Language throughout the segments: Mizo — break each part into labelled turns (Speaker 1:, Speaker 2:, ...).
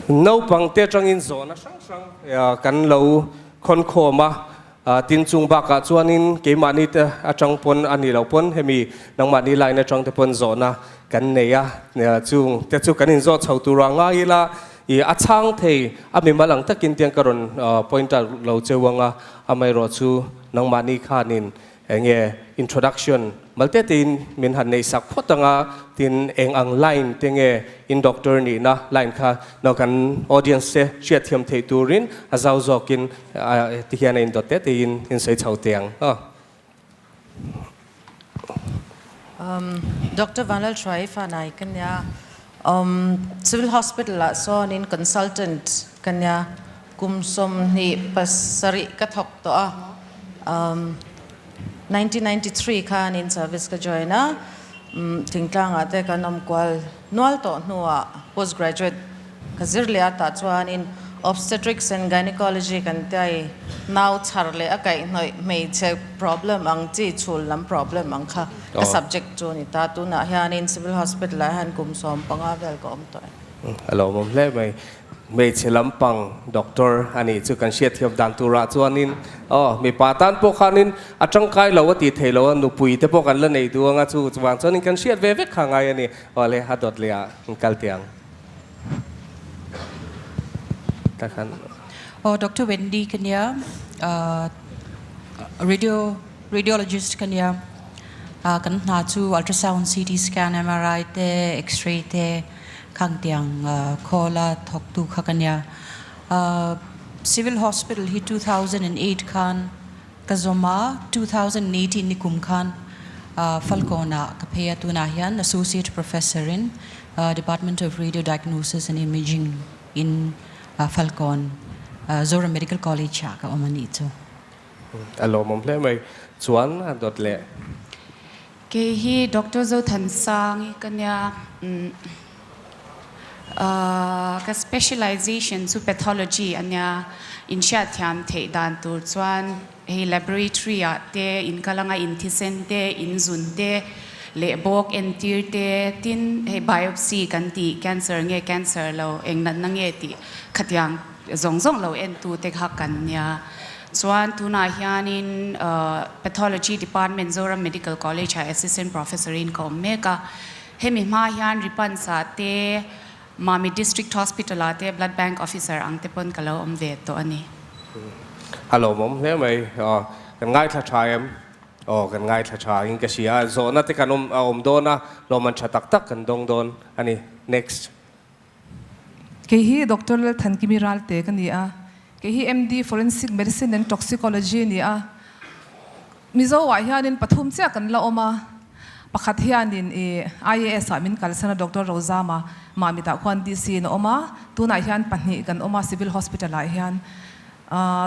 Speaker 1: Naupang te atangin zawhna hrang hrang kan lo khawn khawm a, tin chung bakah chuanin keimahni te atang pawn a nih loh pawn hemi nangmahni line atang te pawn zawhna kan nei a, chung te chu kan inzawh chho tur a ngai ila i a chhang thei a mimal ang takin tiang ka rawn point out lo cheu ang a, amaherawhchu nangmahni khanin Eng nge introduction malte tein min han neih sak phawt anga tin eng ang line te nge in doctor nihna line kha no kan audience te hriat thiam theih turin a zau zawkin ti hian a indawt te tein in sawi chho teh ang aw.
Speaker 2: Doctor Vanlalhruai Fanai ka nia. Civil Hospital ah sawnin consultant ka nia. Kum 27 ka thawk tawh a, 1993 khan in service ka join a, thingtlang ah te kan awm kual nual tawh hnuah post graduate ka zir leh a, tah chuanin Obstetrics and Gynecology kan tia i nau chhar leh a kaihhnawih hmeichhe problem ang chi chhul lam problem ang kha ka subject chu a ni ta, tunah hianin Civil Hospital ah hian kum 15 vel ka awm tawh e.
Speaker 1: A lawmawm hle mai. Hmeichhe lampang doctor a nih chu kan hriatthiam dan turah chuanin aw mipa tan pawh khanin a tangkai lo a tih theih loh a, nupui te pawh kan la nei duh anga chu chuvang chuanin kan hriat ve vek kha ngai a ni. Aw le a dawt leh ah in kal teh ang. Takhan.
Speaker 3: Aw Doctor Wendy ka nia, radio radiologist ka nia, kan hna chu ultrasound, CT scan, MRI te, X-ray te, Khangtiang khawla thawktu kha ka nia. Civil Hospital hi 2008 khan ka zawm a, 2018 ni kum khan Falkawnah ka phei a, tunah hian Associate Professor in Department of Radio Diagnosis and Imaging in Falkawn, Zoram Medical College ah ka awm a nih chu.
Speaker 1: A lawmawm hle mai. Chuan a dawt leh.
Speaker 4: Kei hi Doctor Zothansangi ka nia. Ka specialization chu pathology a nia. Inhriatthiam theih dan tur chuan hei laboratory ah te in kal anga in thisen te, in zun te leh bawk entir te tin hei biopsy kan tih cancer nge cancer lo eng natna nge tih khatiang zawng zawng lo entu te kha kan nia. Chuan tunah hianin Pathology Department Zoram Medical College ah Assistant Professor in ka awm mek a. Hemi hma hian Ripansa te, Mami District Hospital ah te Blood Bank Officer ang te pawn ka lo awm ve tawh a ni.
Speaker 1: A lawmawm hle mai. Aw, kan ngaithla tha em? Aw, kan ngaithla tha in ka hria. Zawhna te kan awm a awm dawn a, lawmman tha tak tak kan dawng dawn a ni. Next.
Speaker 5: Kei hi Doctor Lalthankimi Ralte ka ni a, kei hi MD Forensic Medicine and Toxicology a ni a. Mizo ah hianin pathum chiah kan la awm a, pakhat hianin i IAS ah min kalsan a Doctor Rozama Mamit ah khuan DC in a awm a, tunah hian pahnih kan awm a Civil Hospital ah hian.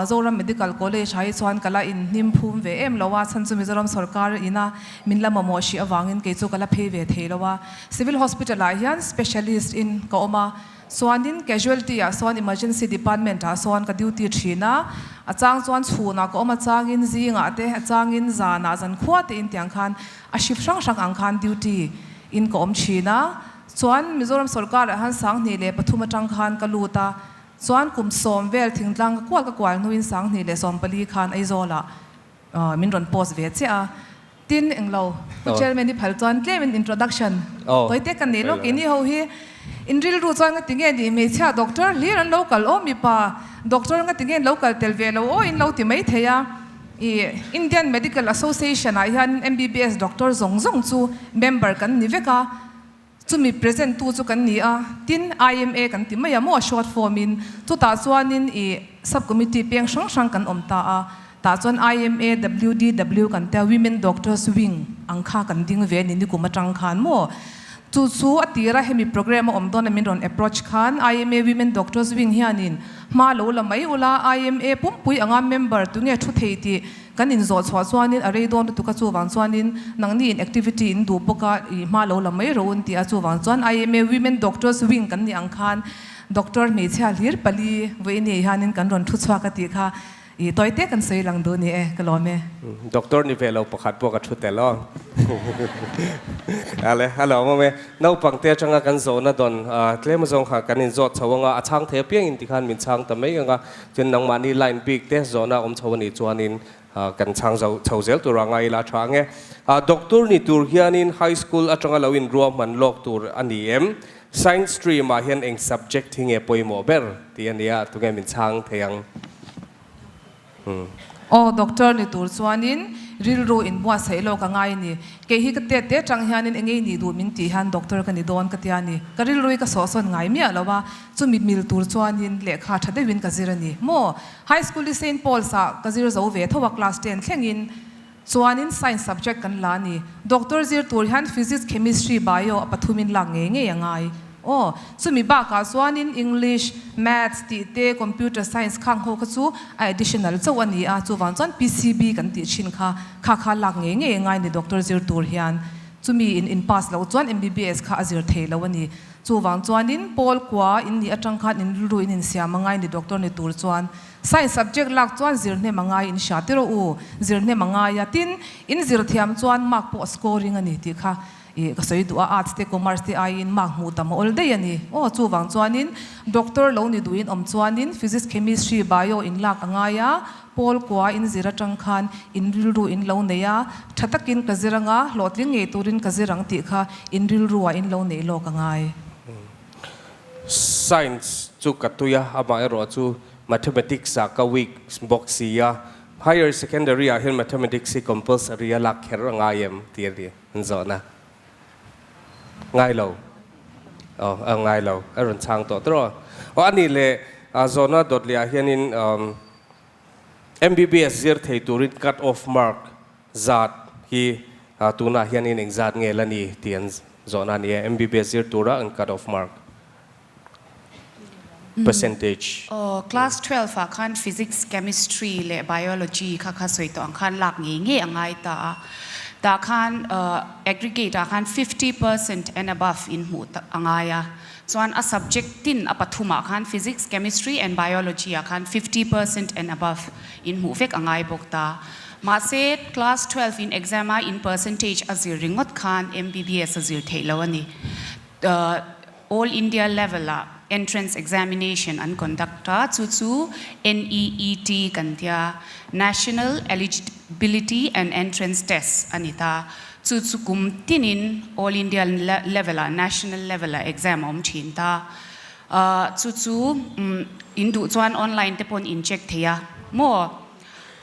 Speaker 5: Zoram Medical College ah hi chuan ka la inhnim phum ve em lo a, chhan chu Mizoram sorkar ina min la mamawh hrih avangin kei chu ka la phei ve thei lo a. Civil Hospital ah hian specialist in ka awm a, chuanin casualty ah sawn emergency department ah sawn ka duty thin a, a chang chuan chhunah ka awm a changin zingah te a changin zanah zankhua te in tiang khan a shift hrang hrang ang khan duty in ka awm thin a. Chuan Mizoram sorkar ah hian 2003 atang khan ka lut a, Chuan kum 10 vel thingtlang ka kual ka kual hnuin 2014 khan Aizawlah min rawn post ve chiah a. Tin, englo, Pu Chairman i phal chuan tlemin introduction tawi te ka nei lawk. Ini ho hi in rilru chuan nga tinge ni hmeichhia doctor hlir an lo kal aw mipa doctor nga tinge an lo kal tel ve lo aw in lo ti mai thei a. I Indian Medical Association ah hian MBBS doctor zawng zawng chu member kan ni vek a. Chumi present tu chu kan ni a, tin IMA kan ti mai a maw a short form in, chutah chuanin i sub committee peng hrang hrang kan awm ta a, tah chuan IMA WDW kan tia Women Doctors Wing ang kha kan ding ve a ni nikum atang khan maw. Chu chu a tira hemi program a awm dawn a min rawn approach khan IMA Women Doctors Wing hianin hma lo la mai ula IMA pumpui anga member tunge thu thei tih Kan inzawh chhuah chuanin a rei dawn lutuk a, chuvang chuanin nangni in activity in duh bawk a, i hma lo la mai rawh un ti a, chuvang chuan IMA Women Doctors Wing kan nih ang khan Doctor hmeichhia hlir pali vawiin nei hianin kan rawn thu chhuak a tih kha I tawi te kan sawi lang duh ni e, ka lawm e.
Speaker 1: Doctor ni ve lo pakhat pawh ka thu tel aw. Ale, a lawm awm e. Naupang te atanga kan zawhna dawn tlem azawng kha kan inzawt chho anga a chhang thei apiang in tikhan min chhang ta mai anga chuan nangmahni line bik te zawhna awm chho anih chuanin kan chhang zo chho zel tur anga ila tha ange. Doctor ni tur hianin high school atanga lo inruahman lawk tur a ni em? Science stream ah hian eng subject hi nge pawimawh ber tih a nia, tunge min chhang thei ang? Umm.
Speaker 5: Aw doctor ni tur chuanin rilru in buatsaih lawk a ngai ni. Kei hi ka tet te tang hianin engei nih duh min tih hian doctor ka ni dawn ka tia ni. Ka rilru hi ka sawhsawn ngai miah lo a, chumi mil tur chuanin lehkha tha deuhin ka zir a ni. Maw? High school hi Saint Paul's ah ka zir zo ve tho a class ten thlengin. Chuanin science subject kan la a ni. Doctor zir tur hian physics, chemistry, bio a pathumin lak ngei ngei a ngai. Aw, chumi bakah chuanin English, Maths tih te, computer science khang ho kha chu a additional chauh a ni a, chuvang chuan PCB kan tih thin kha kha kha lak ngei ngei a ngai ni doctor zir tur hian. Chumi in in pass loh chuan MBBS kha a zir thei lo a ni. Chuvang chuanin Paul kua in nih atang khan in rilru in insiam a ngai ni doctor ni tur chuan. Science subject lak chuan zir hnem a ngai in hria tiraw u, zir hnem a ngai a, tin, in zir thiam chuan mark pawh scoring a ni tih kha ih ka sawi duh a, arts te commerce te aiin mark hmuh tam a awl daih a ni. Aw chuvang chuanin doctor lo ni duhin awm chuanin physics, chemistry, bio in lak a ngai a, pawl kua in zir atang khan in rilru in lo nei a, tha takin ka zir anga hlawhtling ngei turin ka zir ang tih kha in rilruah in lo neih lawk a ngai.
Speaker 1: Science chu ka tui a, amaherawh chu Mathematics ah ka weak bawk si a, Higher Secondary ah hian Mathematics hi compulsory a lak kher a ngai em tih a ni an zawhna. Ngai lo. Aw, a ngai lo. A rawn chhang tawh tawh. Aw, a nih leh zawhna dawt leh ah hianin MBBS zir thei turin cut off mark zat hi tunah hianin engzat nge la ni tih an zawhna a ni a, MBBS zir tura an cut off mark. Percentage.
Speaker 4: Aw, class 12 ah khan physics, chemistry leh biology kha kha sawi tawh ang khan lak ngei ngei a ngai ta a. Tah khan aggregate ah khan 50% and above in hmuh a ngai a. Chuan a subject tin a pathum ah khan physics, chemistry and biology ah khan 50% and above in hmuh vek a ngai bawk ta. Mahse class 12 in exam a in percentage a zir ringawt khan MBBS a zir theih lo a ni. All India level ah entrance examination an conduct a, chu chu NEET kan tia, National Eligibility and Entrance Test a ni ta. Chu chu kum tinin All India level ah, national level ah exam a awm thin ta. Chu chu in duh chuan online te pawn in check thei a maw?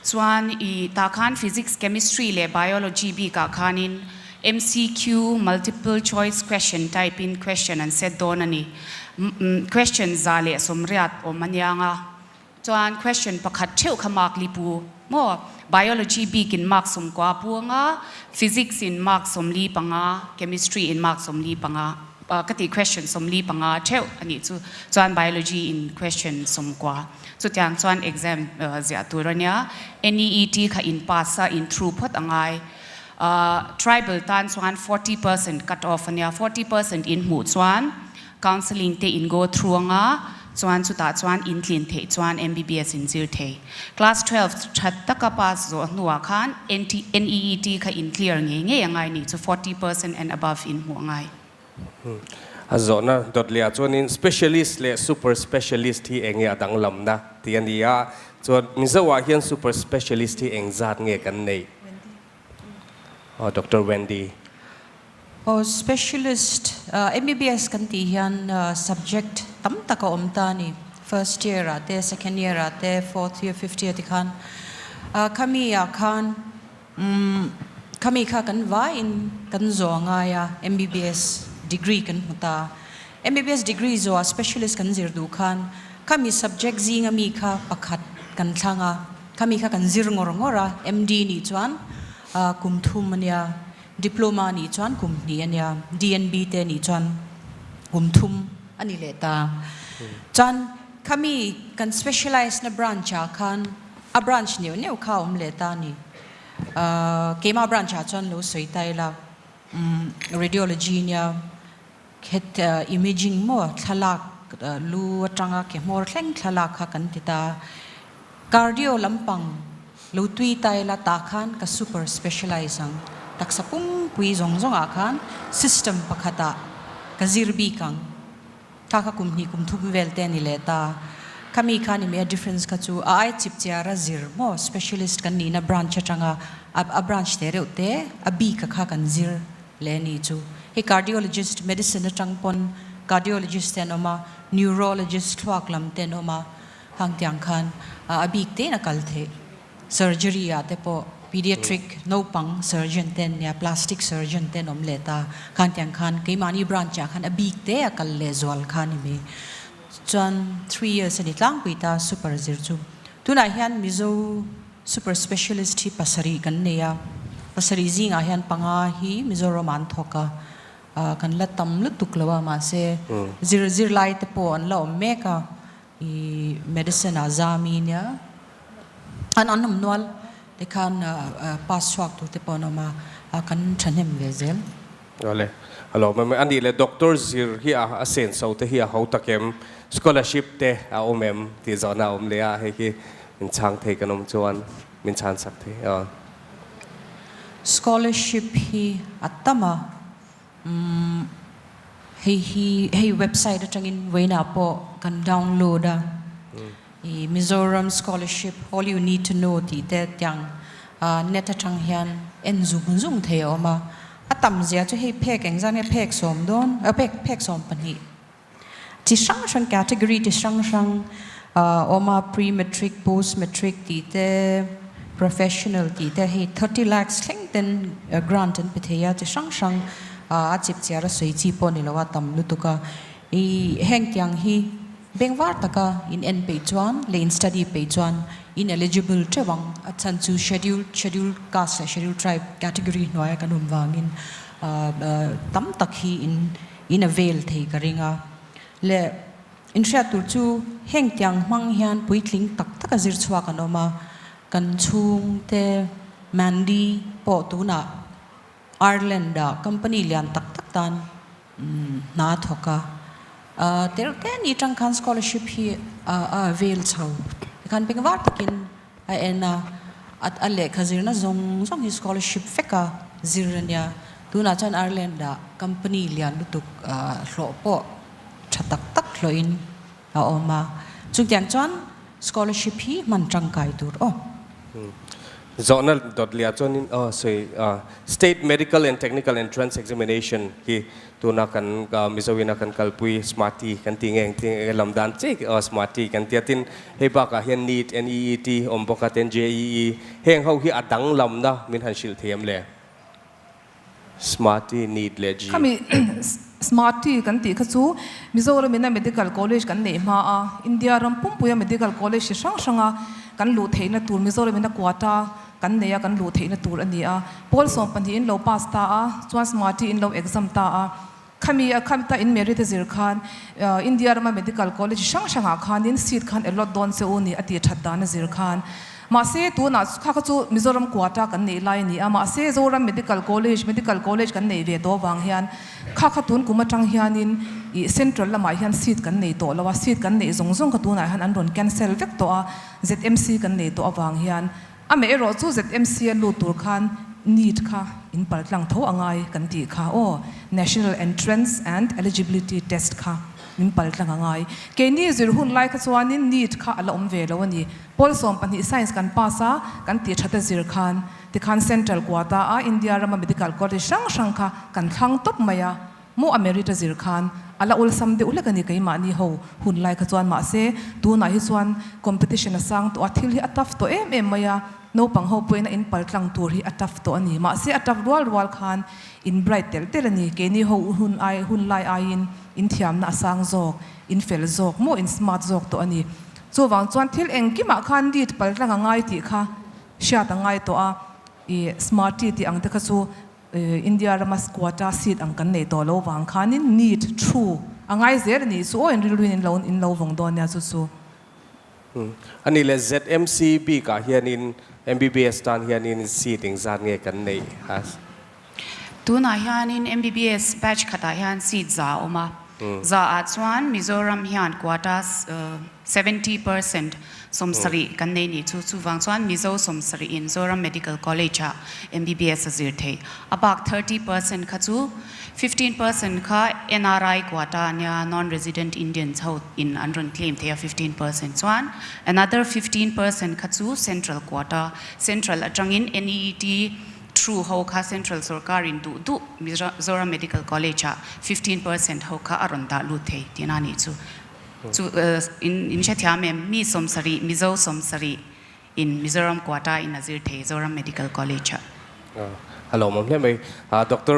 Speaker 4: Chuan i tah khan Physics, Chemistry leh Biology bikah khanin MCQ, Multiple Choice Question, type in question an set dawn a ni. Question 180 awm a niang a. Chuan question pakhat theuh kha mark li pu maw? Biology bikin mark 90 pu anga, Physics in mark 45, Chemistry in mark 45, ka tih question 45 theuh a nih chu. Chuan Biology in question 90. Chutiang chuan exam ziah tur a nia. NEET kha in pass a, in through phawt a ngai. Tribal tan chuan 40% cut off a nia. 40% in hmuh chuan counselling te in go through anga, chuan chutah chuan in tlin theih chuan MBBS in zir thei. Class 12 that taka pass zawh hnuah khan NEET kha in clear ngei ngei a ngai nih chu 40% and above in hmuh a ngai.
Speaker 1: A zawhna dawt leh ah chuanin specialist leh super specialist hi eng nge a danglamna tih a ni a, chuan Mizo ah hian super specialist hi eng zat nge kan neih? Aw Doctor Wendy.
Speaker 3: Aw specialist MBBS kan tih hian subject tam tak a awm ta a ni, first year ah te, second year ah te, fourth year, fifth year tikhan khami ah khan Umm, khami kha kan vaiin kan zawh a ngai a, MBBS degree kan hmu ta. MBBS degree zawhah specialist kan zir duh khan khami subject zinga mi kha pakhat kan thlang a, khami kha kan zir ngawr ngawr a, MD nih chuan kum thum a nia, diploma nih chuan kum hnih a nia, DNB te nih chuan kum thum a ni leh ta. Chuan khami kan specialise na branch ah khan A branch neuh neuh kha a awm leh ta a ni. Keimah branch ah chuan lo sawi ta ila, radiology nia het imaging maw thlalak lu atanga ke hmawr thleng thlalak kha kan ti ta. Cardio lampang lo tui ta ila tah khan ka super specialize ang. Taksa pumpui zawng zawngah khan system pakhatah ka zir bik ang. Kha kha kum hnih kum thum vel te a ni leh ta. Khami khan i mei a difference kha chu a ai chip chiara zir maw specialist kan nihna branch atanga a branch te reuh te a bik a kha kan zir leh a ni chu. Hei cardiologist medicine atang pawn cardiologist te an awm a, neurologist thluak lam te an awm a, hang tiang khan a bik tein a kal theih. Surgery ah te pawh pediatric naupang surgeon te an nia, plastic surgeon te an awm leh ta. Khan tiang khan keimahni branch ah khan a bik te a kal leh zual kha a ni mai. Chuan 3 years a ni tlangpui ta super zir chu. Tunah hian Mizo super specialist hi pasarih kan nei a, pasarih zingah hian panga hi Mizoram ah an thawk a, kan la tam lutuk lo a mahse zir zirlai te pawh an la awm mek a. I medicine ah zami nia an an awm nual tikhan pass chhuak tur te pawh an awm a kan thahnem ve zel.
Speaker 1: Awle alo awm em anih leh doctor zir hi a a senso te hi a ho tak em scholarship te a awm em tih zawhna a awm leh a hei hi min chhang thei kan awm chuan min chhan sak thei aw.
Speaker 3: Scholarship hi a tam a Umm hei hi hei website atangin vawiinah pawh kan download a, i Mizoram scholarship all you need to know tih te tiang net atang hian en zung zung thei a awm a, a tam zia chu hei phek engzat nge phek sawm dawn phek phek 12 chi hrang hrang category chi hrang hrang a awm a pre-matric post-matric tih te professional tih te hei 30 lakhs thleng ten grant an pe thei a chi hrang hrang a chip chiar a sawi chi pawh ni lo a tam lutuk a ih heng tiang hi bengvar taka in en peih chuan leh in study peih chuan in eligible teuh ang a chhan chu schedule schedule caste leh schedule tribe category hnuaia kan awm vangin tam tak hi in In a vel thei ka ring a. Le inhriat tur chu heng tiang hmang hian puitling tak tak a zir chhuak an awm a, kan chhungte Mandy pawh tunah Ireland ah company lian tak tak tan hna a thawk a, tereuhte ni tang khan scholarship hi a avail chho tikhan bengvar takin a en a, a lehkha zirna zawng zawng hi scholarship vek a zir a nia. Tunah chuan Ireland ah company lian lutuk hlawh pawh tha tak tak hlawhin a awm a, chutiang chuan scholarship hi hman tangkai tur aw.
Speaker 1: Zawhna dawt liah chuanin aw sawi State Medical and Technical Entrance Examination hi Tuna kan Mizo ina kan kalpui Smarty kan tih nge engtin nge lam dan chiah aw Smarty kan tia tin hei bakah hian NEET, NEET awm bawk a ten JEE heng ho hi a danglamna min han hrilh thei em le? Smarty, NEET leh G.
Speaker 5: Khami Smarty kan tih kha chu Mizoram ina Medical College kan neih hma a, India ram pumpuia Medical College chi hrang hranga kan luh theihna tur Mizoram ina quota Kan nei a, kan luh theihna tur a ni a. Pawl 12 in lo pass ta a, chuan Smarty in lo exam ta a. Khami a khami ta in merit a zir khan India rama medical college hrang hrangah khanin seat khan allot dawn che u ni a tih that dan a zir khan. Mahse tunah kha kha chu Mizoram quota kan neih lai a ni a, mahse Zoram medical college medical college kan neih ve tawh avang hian kha kha tun kum atang hianin ih central lamah hian seat kan nei tawh lo a, seat kan neih zawng zawng kha tunah hian an rawn cancel vek tawh a, ZMC kan nei tawh avang hian. Amaherawh chu ZMC a lut tur khan NEET kha in pal tlang tho a ngai kan tih kha aw, National Entrance and Eligibility Test kha min pal tlang a ngai. Keini zir hun lai kha chuanin NEET kha a la awm ve lo a ni. Pawl 12 Science kan pass a, kan tih that a zir khan tikhan Central Quota a India rama Medical College hrang hrang kha kan thlang tawp mai a. Maw a merit a zir khan a la awlsam deuh hlek a ni keimahni ho hun lai kha chuan mahse tunah hi chuan competition a sang tawh a thil hi a tough tawh em em mai a naupang ho pawhin a in pal tlang tur hi a tough tawh a ni mahse a tough rual rual khan in bright telh telh a ni keini ho hun ai hun lai aiin in thiamna a sang zawk in fel zawk maw in smart zawk tawh a ni chuvang chuan thil engkimah khan lead pal tlang a ngai tih kha hriat a ngai tawh a i smarty tih ang te kha chu India rama quota seat ang kan neih tawh lo vang khanin need thu a ngai zel a nih chu aw in rilruin in lo in lo vawng dawn nia chu chu.
Speaker 1: A nih leh ZMC bikah hianin MBBS tan hianin seat engzat nge kan neih a?
Speaker 4: Tunah hianin MBBS batch khatah hian seat 100 a awm a, 100 ah chuan Mizoram hian quota. 70% 70 kan nei nih chu. Chuvang chuan Mizo 70 in Zoram Medical College ah MBBS a zir theih. A bak 30% kha chu 15% kha NRI quota a nia, Non-Resident Indians ho in an rawn claim thei a 15% chuan another 15% kha chu Central quota, Central atangin NEET through ho kha Central sorkar in duh duh Mizoram Medical College ah 15% ho kha a rawn dah lut thei tihna a nih chu. Chu in in hrethiam em? Mi 70, Mizo 70 in Mizoram quota in a zir thei Zoram Medical College ah.
Speaker 1: A lawmawm hle mai. Doctor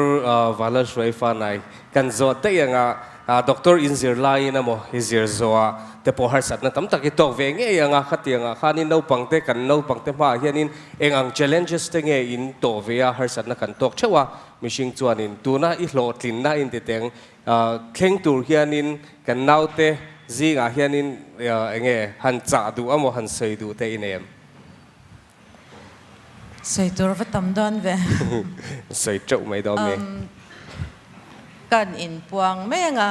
Speaker 1: Vanlal Hruaifa nai kan zawt daih anga Doctor in zir laiin emaw i zir zawh te pawh harsatna tam tak i tawk ve ngei anga khatiangah khanin naupangte kan naupangte hmaah hianin eng ang challenges te nge in tawh ve a harsatna kan tawk theuh a mihring chuanin tuna i hlawhtlinna in ti teng Thleng tur hianin kan naute zingah hianin enge han chah duh amaw han sawi duh te i nei em?
Speaker 2: Sawi tur va tam dawn ve.
Speaker 1: Sawi teuh mai dawn mi.
Speaker 2: Kan inpuang mai anga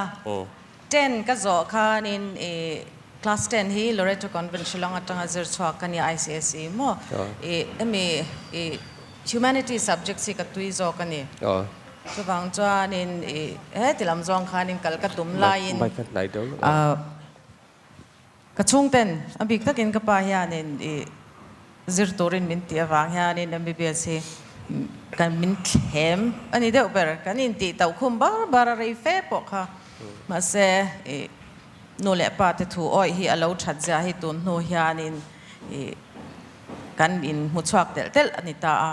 Speaker 2: ten ka zawh khanin i class ten hi Loreto Convent Shillong atanga zir chhuak ka nia ICSE maw i hemi i Humanities subjects hi ka tui zawk a ni. Chuvang chuanin i heti lam zawng khanin kal ka tum laiin ka chhungten a bik takin ka pa hianin i zir turin min tih avang hianin MBBS hi kan min thlem a ni deuh ber. Kan intih tauh khum bar bar a rei fe pawh kha. Mahse i nu leh pa te thu awih hi a lo that zia hi tun hnu hianin i Kan inhmu chhuak telh telh a ni ta a.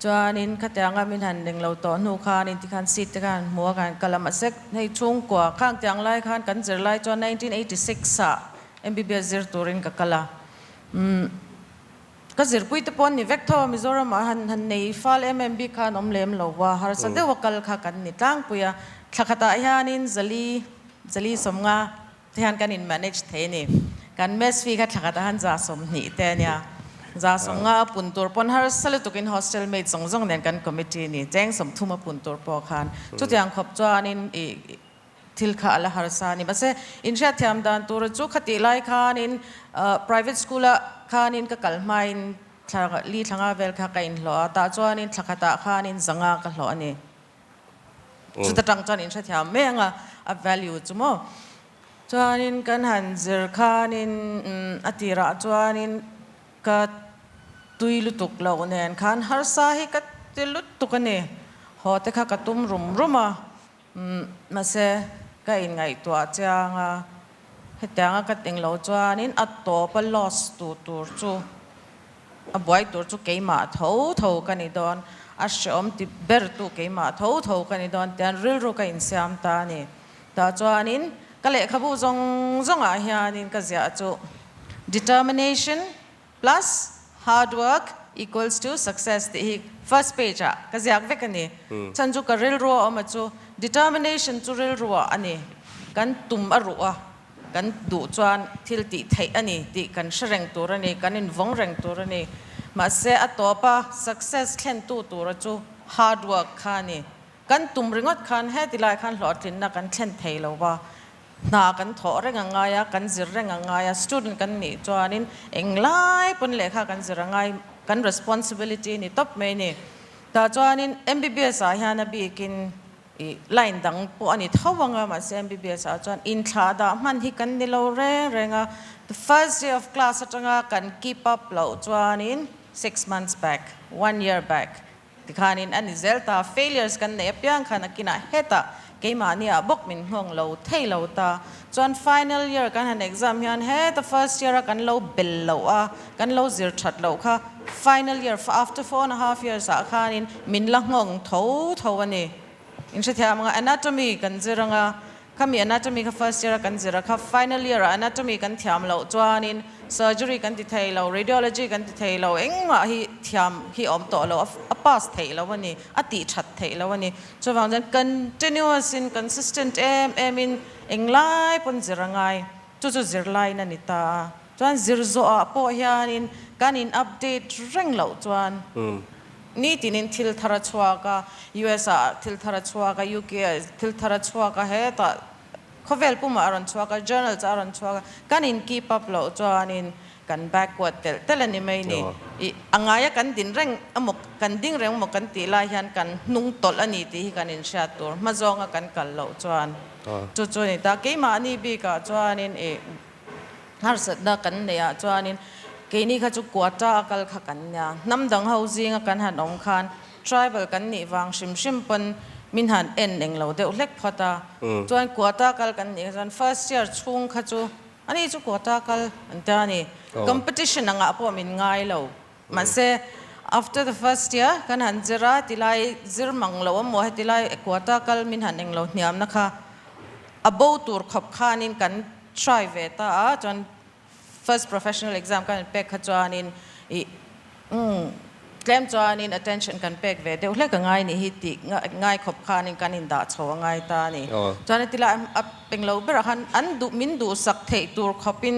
Speaker 2: Chuanin khatianga min han ring lo tawh hnu khanin tikhan seat te khan hmu a kan kal a mahse hei chhungkua khang tiang lai khan kan zir lai chuan 1986 ah MBBS zir turin ka kal a. Umm ka zirpui te pawh an ni vek tho a Mizoram ah han han nei fal em em bik khan awm lem lo va harsa deuh a kal kha kan ni tlangpui a. Thla khatah hianin zali zali 50 Tihian kan in manage thei a ni. Kan mess fee kha thla khat a han 120 te a nia. 150 a pun tur pawn harsa lutukin hostel mate zawng zawng nen kan committee ni cheng 30 a pun tur pawh khan chutiang khawp chuanin ih thil kha a la harsa a ni. Mahse inhriatthiam dan tur chu khatih lai khanin private school ah khanin ka kal hmain thla li thla nga vel kha ka inhlawh a, tah chuanin thla khatah khanin 500 ka hlawh a ni. Chuta tang chuan in hrethiam mai ang a, a value chu maw. Chuanin kan han zir khanin a tirah chuanin ka tui lutuk loh nen khan harsa hi ka ti lutuk a ni. Haw te kha ka tum rum rum a, mahse ka inngaihtuah chiang a, hetianga ka ting lo chuanin a tawp a loss tu tur chu A buai tur chu keimah tho tho ka ni dawn, a hreawm ti ber tu keimah tho tho ka ni dawn tian rilru ka insiam ta a ni. Tah chuanin ka lehkhabu zawng zawngah hianin ka ziah chu Determination plus hard work equals to success tih hi first page ah ka ziak vek a ni. Chhan chu ka rilru a awm a chu determination chu rilru ah a ni, kan tum a ruh a. Kan duh chuan thil tih theih a ni tih kan hre reng tur a ni, kan invawng reng tur a ni. Mahse a tawpa success thlentu tura chu hard work kha a ni. Kan tum ringawt khan heti lai khan hlawhtlinna kan thlen thei lo va, hna kan thawh reng a ngai a, kan zir reng a ngai a, student kan nih chuanin englai pawn lehkha kan zir a ngai, kan responsibility ni tawp mai a ni. Tah chuanin MBBS ah hian a bikin I line dang pawh a ni tho ang a, mahse MBBS ah chuan inthlah dah hman hi kan ni lo reng reng a, the first day of class atanga kan keep up loh chuanin six months back, one year back tikhanin a ni zel ta, failures kan neih apiang khan a kinah hetah keimahni ah bawk min nghawng lo thei lo ta, chuan final year kan han exam hian heta first year a kan lo bel loh a, kan lo zir that loh kha final year after four and a half years ah khanin min la nghawng tho tho a ni. In hrethiam anga anatomy kan zir anga khami anatomy kha first year a kan zir a kha final year ah anatomy kan thiam loh chuanin surgery kan ti thei lo, radiology kan ti thei lo, engmah hi thiam hi awm tawh lo a pass theih lo a ni, a tih that theih lo a ni. Chuvang chuan continuous in consistent em em in englai pawn zir a ngai. Chu chu zirlaiin a ni ta a. Chuan zir zawhah pawh hianin kan in update reng loh chuan nitinin thil thar a chhuak a, US ah thil thar a chhuak a, UK ah thil thar a chhuak a, hetah Khawvel pumah a rawn chhuak a, journals ah a rawn chhuak a, kan in keep up loh chuanin kan backward telh telh a ni mai ni. Ih, a ngaia kan din reng emaw, kan ding reng emaw kan tih lai hian kan hnung tawlh a ni tih hi kan inhriat tur hma zawnga kan kal loh chuan chu chu a ni ta. Keimahni bikah chuanin ih, harsatna kan neih ah chuanin keini kha chu quota a kal kha kan nia. Hnam dang ho zinga kan han awm khan tribal kan nih vang hrim hrim pawn min han en eng lo deuh hlek phawt a. Chuan quota kal kan nih kha chuan first year chhung kha chu ani chu quota kal an tia a ni. Competition angah pawh min ngai lo. Mahse after the first year kan han zir a tilai zir mang lo amaw hetilai quota kal min han eng lo hniamna kha a bo tur khawp khanin kan try ve ta a, chuan first professional exam kan pek kha chuanin ih umm tlem chuanin attention kan pek ve deuh hlek a ngai nih hi tih ngai khawp khanin kan indah chho a ngai ta a ni. Chuan hetilai a englo berah khan an duh min duhsak theih tur khawpin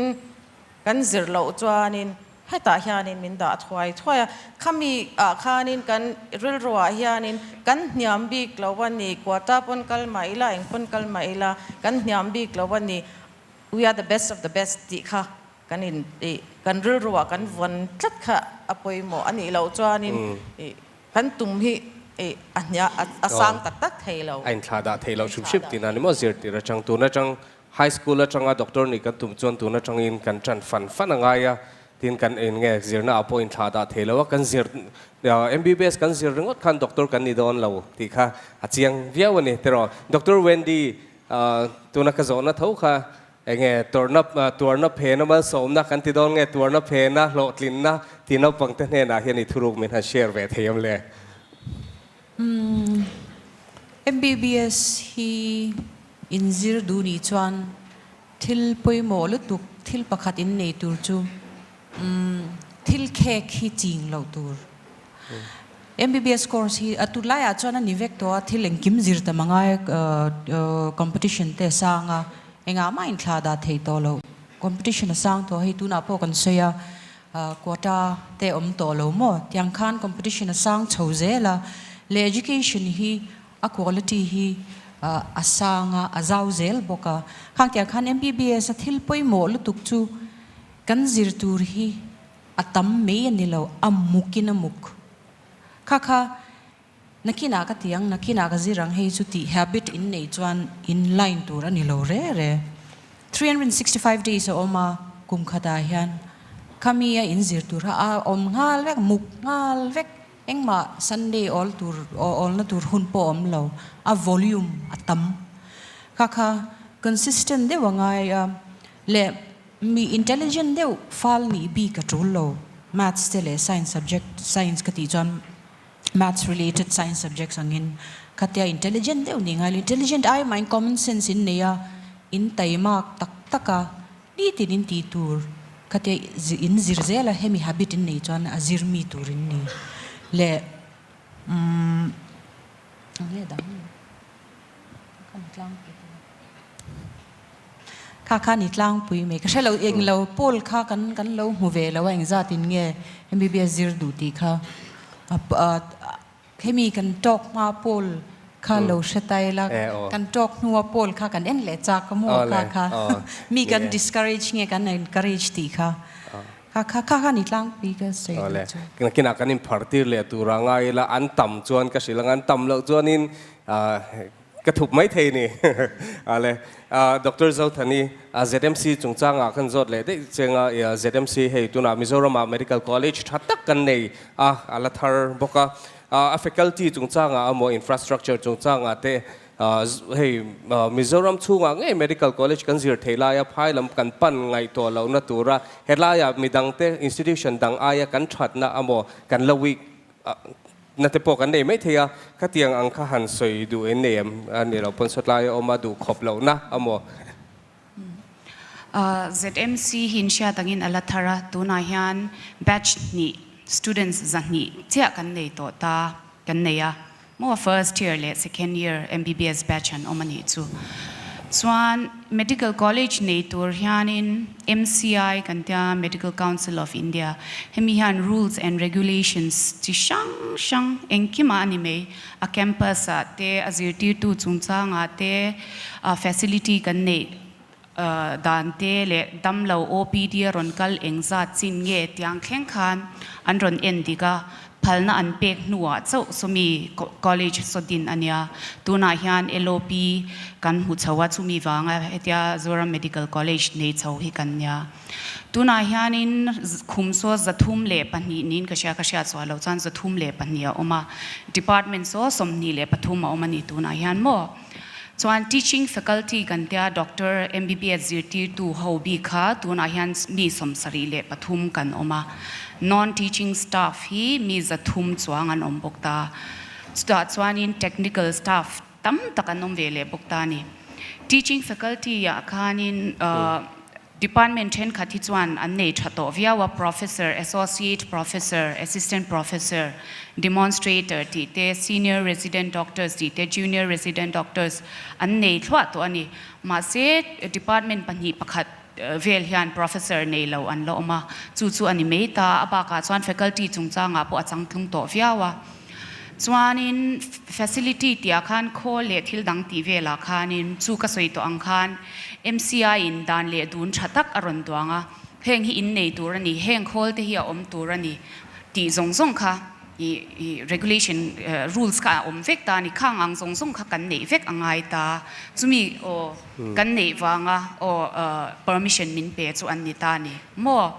Speaker 2: kan zir loh chuanin Hetah hianin min dah thuai thuai a, khami ah khanin kan rilruah hianin kan hniam bik lo a ni, quota pawn kal mah ila, eng pawn kal mah ila, kan hniam bik lo a ni, we are the best of the best tih kha kan in ih kan rilruah kan vawn tlat kha a pawimawh a nih loh chuanin ih kan tum hi ih a hnia a sang tak tak thei lo.
Speaker 1: A inthlah dah thei loh hrim hrim tih na ni maw zirtir atang tun atang High school atanga doctor nih kan tum chuan tun atangin kan tan fan fan a ngai a, tin kan eng nge zirna ah pawh inthlah dah thei lo a, kan zir MBBS kan zir ringawt khan doctor kan ni dawn lo tih kha a chiang viau a ni tiraw. Doctor Wendy tuna ka zawhna tho kha eng nge tuarna tuarna phena malsawmna kan ti dawn nge tuarna phena hlawhtlinna tih naupang te hnenah hian i thuruk min han share ve thei awm le.
Speaker 3: MBBS hi inzir duh nih chuan thil pawimawh lutuk thil pakhat in nei tur chu thil khek hi ching loh tur. MBBS course hi a tunlaiah chuan a ni vek tawh a, thil engkim zir tam a ngai competition te a sang a, engah mah inthlah dah thei tawh loh. Competition a sang tawh hei tunah pawh kan sawi a, Quota te awm tawh lo maw? Tiang khan competition a sang chho zel a, leh education hi a quality hi a sang a, a zau zel bawk a. Khang tiang khan MBBS a thil pawimawh lutuk chu kan zir tur hi a tam mai a ni lo, a mukin a muk. Kha kha Nakinah ka ti ang, nakinah ka zir ang hei chu tih habit in neih chuan in line tur a ni lo re re. 365 days a awm a, kum khatah hian khami a in zir tur kha a awm nghal vek, muk nghal vek, engmah Sunday awl tur awlna tur hun pawh a awm lo, a volume a tam. Kha kha consistent deuh a ngai a, leh mi intelligent deuh fal nih bik a tul lo, maths te leh science subject, science ka tih chuan Maths related science subjects angin khatia intelligent deuh ni ngai lo, intelligent ai mahin common sense in nei a, in taimak tak tak a, nitin in tih tur khatia in zir zel a, hemi habit in nei chuan a zir mi tur in ni leh umm eng nge dang ka ni tlangpui. Kha kha ni tlangpui mai ka hre lo eng lo poll kha kan kan lo hmu ve lo a engzat in nge MBBS zir duh tih kha hemi kan talk hma poll kha lo hre ta ila kan talk hnua poll kha kan en leh chak a maw kha kha mi kan discourage nge kan encourage tih kha kha kha kha kha ni tlangpui ka sawi duh chu.
Speaker 1: Nakinah kan inphar tir leh tur a ngai ila an tam chuan ka hrilh ang an tam loh chuanin Ka thup mai thei ni. Ale, Doctor Zothani, ZMC chungchangah khan zawt leh daih cheng a, ZMC hei tunah Mizoramah Medical College tha tak kan nei a, a la thar bawk a. A faculty chungchangah emaw infrastructure chungchangah te hei Mizoram chhungah ngei Medical College kan zir thei laia phai lam kan pan ngaihtuah lohna tura helaiah midangte institution dang aia kan thatna emaw kan la weak Na te pawh kan nei mai thei a, khatiang ang kha han sawi duh in nei em? A ni lo pawn sawtlai a awm a, duh khawp loh na a maw?
Speaker 4: ZMC hi inhriat angin a la thar a, tunah hian batch hnih students 200 chiah kan nei tawh ta kan nei a, maw first year leh second year MBBS batch an awm a nih chu. Chuan Medical College nei tur hianin MCI kan tia Medical Council of India hemi hian rules and regulations chi hrang hrang engkimah a ni mai. A campus ah te, a zirtirtu chungchangah te, facility kan neih dan te leh damlo OPD a rawn kal engzat chin nge tiang thleng khan an rawn en dik a. Phalna an pek hnuah chauh sawmi college saw din a nia. Tunah hian LOP kan hmu chho a, chumi vanga hetia Zoram Medical College nei chho hi kan nia. Tunah hianin khum saw 302 niin ka hria, ka hriat suah loh chuan 32 a awm a. Department saw 23 a awm a ni tunah hian maw. Chuan teaching faculty kan tia Doctor MBBS zirtirtu ho bik kha tunah hian mi 73 kan awm a, non teaching staff hi mi 300 chuang an awm bawk ta. Chutah chuanin technical staff tam tak an awm ve leh bawk ta a ni. Teaching faculty ah khanin Department thenkhat hi chuan an nei tha tawh viau a, Professor, Associate Professor, Assistant Professor, Demonstrator tih te, Senior Resident Doctors tih te, Junior Resident Doctors an nei thluah tawh a ni. Mahse, Department pahnih pakhat vel hian Professor nei lo an la awm a, chu chu a ni mai ta. A bakah chuan Faculty chungchangah pawh a changtlung tawh viau a. Chuanin facility tihah khan khawl leh thil dang tih velah khanin chu ka sawi tawh ang khan MCI in dan leh dun tha tak a rawn duang a, heng hi in nei tur a ni, heng khawl te hi a awm tur a ni tih zawng zawng kha ih regulation rules kha a awm vek ta a ni, khang ang zawng zawng kha kan neih vek a ngai ta, chumi aw kan neih vanga aw permission min pe chu an ni ta a ni maw?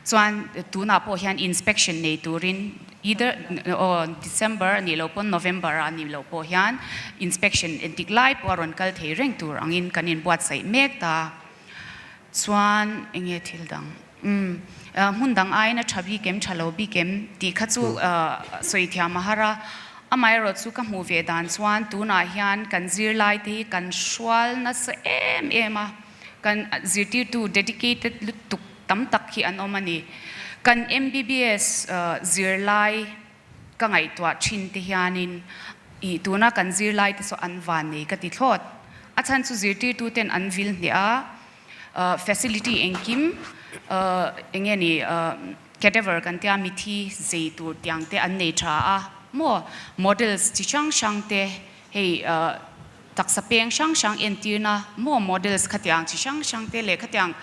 Speaker 4: Chuan tunah pawh hian inspection nei turin Either aw December a nih loh pawn November ah a nih loh pawh hian inspection entik lai pawh a rawn kal thei reng tur angin kan inbuatsaih mek ta. Chuan enge thil dang umm hmun dang aiin a tha bik em tha lo bik em tih kha chu sawi thiam a har a. Amaherawh chu ka hmuh ve dan chuan tunah hian kan zirlai te hi kan hrual nasa em em a. Kan zirtirtu dedicated lutuk tam tak hi an awm a ni. Kan MBBS zirlai ka ngaihtuah thin te hianin ih tuna kan zirlai te saw an van nei ka ti thlawt. A chhan chu zirtirtu ten an vil hneh a, facility engkim enge ni cadaver kan tia mithi zei tur tiang te an nei tha a maw, models chi hrang hrang te hei Taksa peng hrang hrang entirna maw models khatiang chi hrang hrang te leh khatiang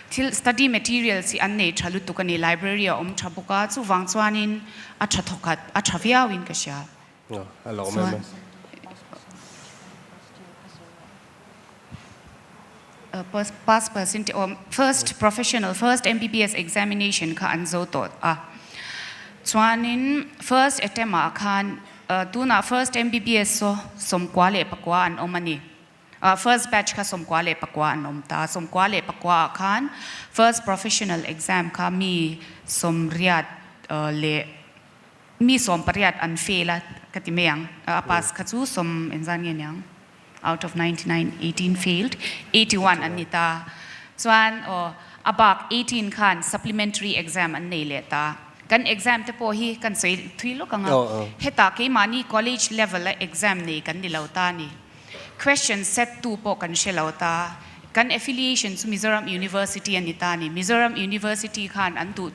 Speaker 4: thil study materials hi an nei tha lutuk a ni, library a awm tha bawk a, chuvang chuanin a tha thawkhat a tha viauin ka hria.
Speaker 1: A lo awm em e.
Speaker 4: Pass percentage aw first professional first MBBS examination kha an zo tawh a, chuanin first attempt ah khan Tunah first MBBS saw 94 an awm a ni. First batch kha 94 an awm ta. 94 ah khan first professional exam kha mi 80 leh mi 18 an fail a ka ti mai ang. A pass kha chu sawm engzat nge niang? Out of 99, 18 failed, 81 an ni ta. Chuan aw a bak 18 khan supplementary exam an nei leh ta. Kan exam te pawh hi kan sawi thui lawk ang a, hetah keimahni college level a exam nei kan ni lo ta a ni. Question set tu pawh kan hre lo ta. Kan affiliation chu Mizoram University a ni ta a ni. Mizoram University khan an duh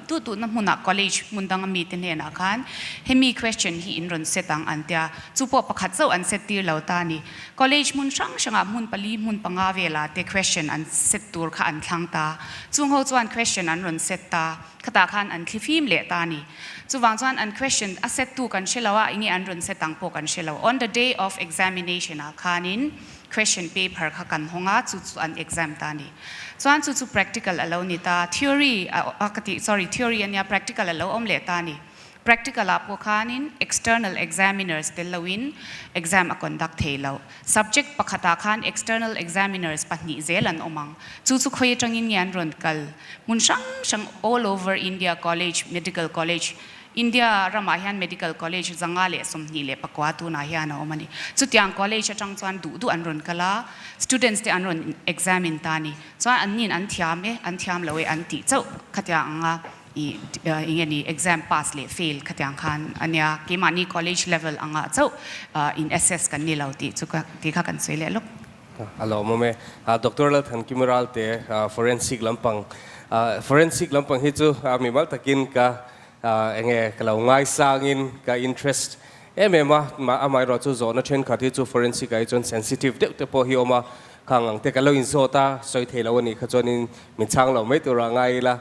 Speaker 4: duh duhna hmunah college hmun danga mite hnenah khan hemi question hi in rawn set ang an tia. Chu pawh pakhat zauh an set tir lo ta a ni. College hmun hrang hrangah hmun pali hmun panga velah te question an set tur kha an thlang ta. Chung ho chuan question an rawn set ta. Khatah khan an thli fim leh ta a ni. Chuvang chuan an question a set tu kan hre lo a, enge an rawn set ang pawh kan hre lo. On the day of examination ah khanin question paper kha kan hawng a, chu chu an exam ta a ni. Chuan chu chu practical a lo ni ta, theory a ka tih sorry theory a nia practical a lo awm leh ta a ni. Practical ah pawh khanin external examiners tel loin exam a conduct thei lo. Subject pakhatah khan external examiners pahnih zel an awm ang. Chu chu khawi atangin nge an rawn kal? Hmun hrang hrang all over India college, medical college, India ramah hian medical college 129 tunah hian a awm a ni. Chutiang college atang chuan duh duh an rawn kal a, students te an rawn examine ta a ni. Chuan an nin an thiam e, an thiam lo e an tih chauh khatiang anga i eng nge ni exam pass leh fail khatiang khan a nia. Keimahni college level angah chauh in assess kan ni lo tih chu ka tih kha kan sawi leh lawk.
Speaker 1: A lawmawm e. Doctor Lalthankimi Ralte, Forensic lampang, Forensic lampang hi chu mimal takin ka enge ka lo ngaisangin ka interest em em a, amaherawh chu zawhna thenkhat hi chu forensic ah hi chuan sensitive deuh te pawh hi awm a, khang ang te ka lo inzawt a, sawi thei lo a nih kha chuanin min chhang lo mai turah ngai ila.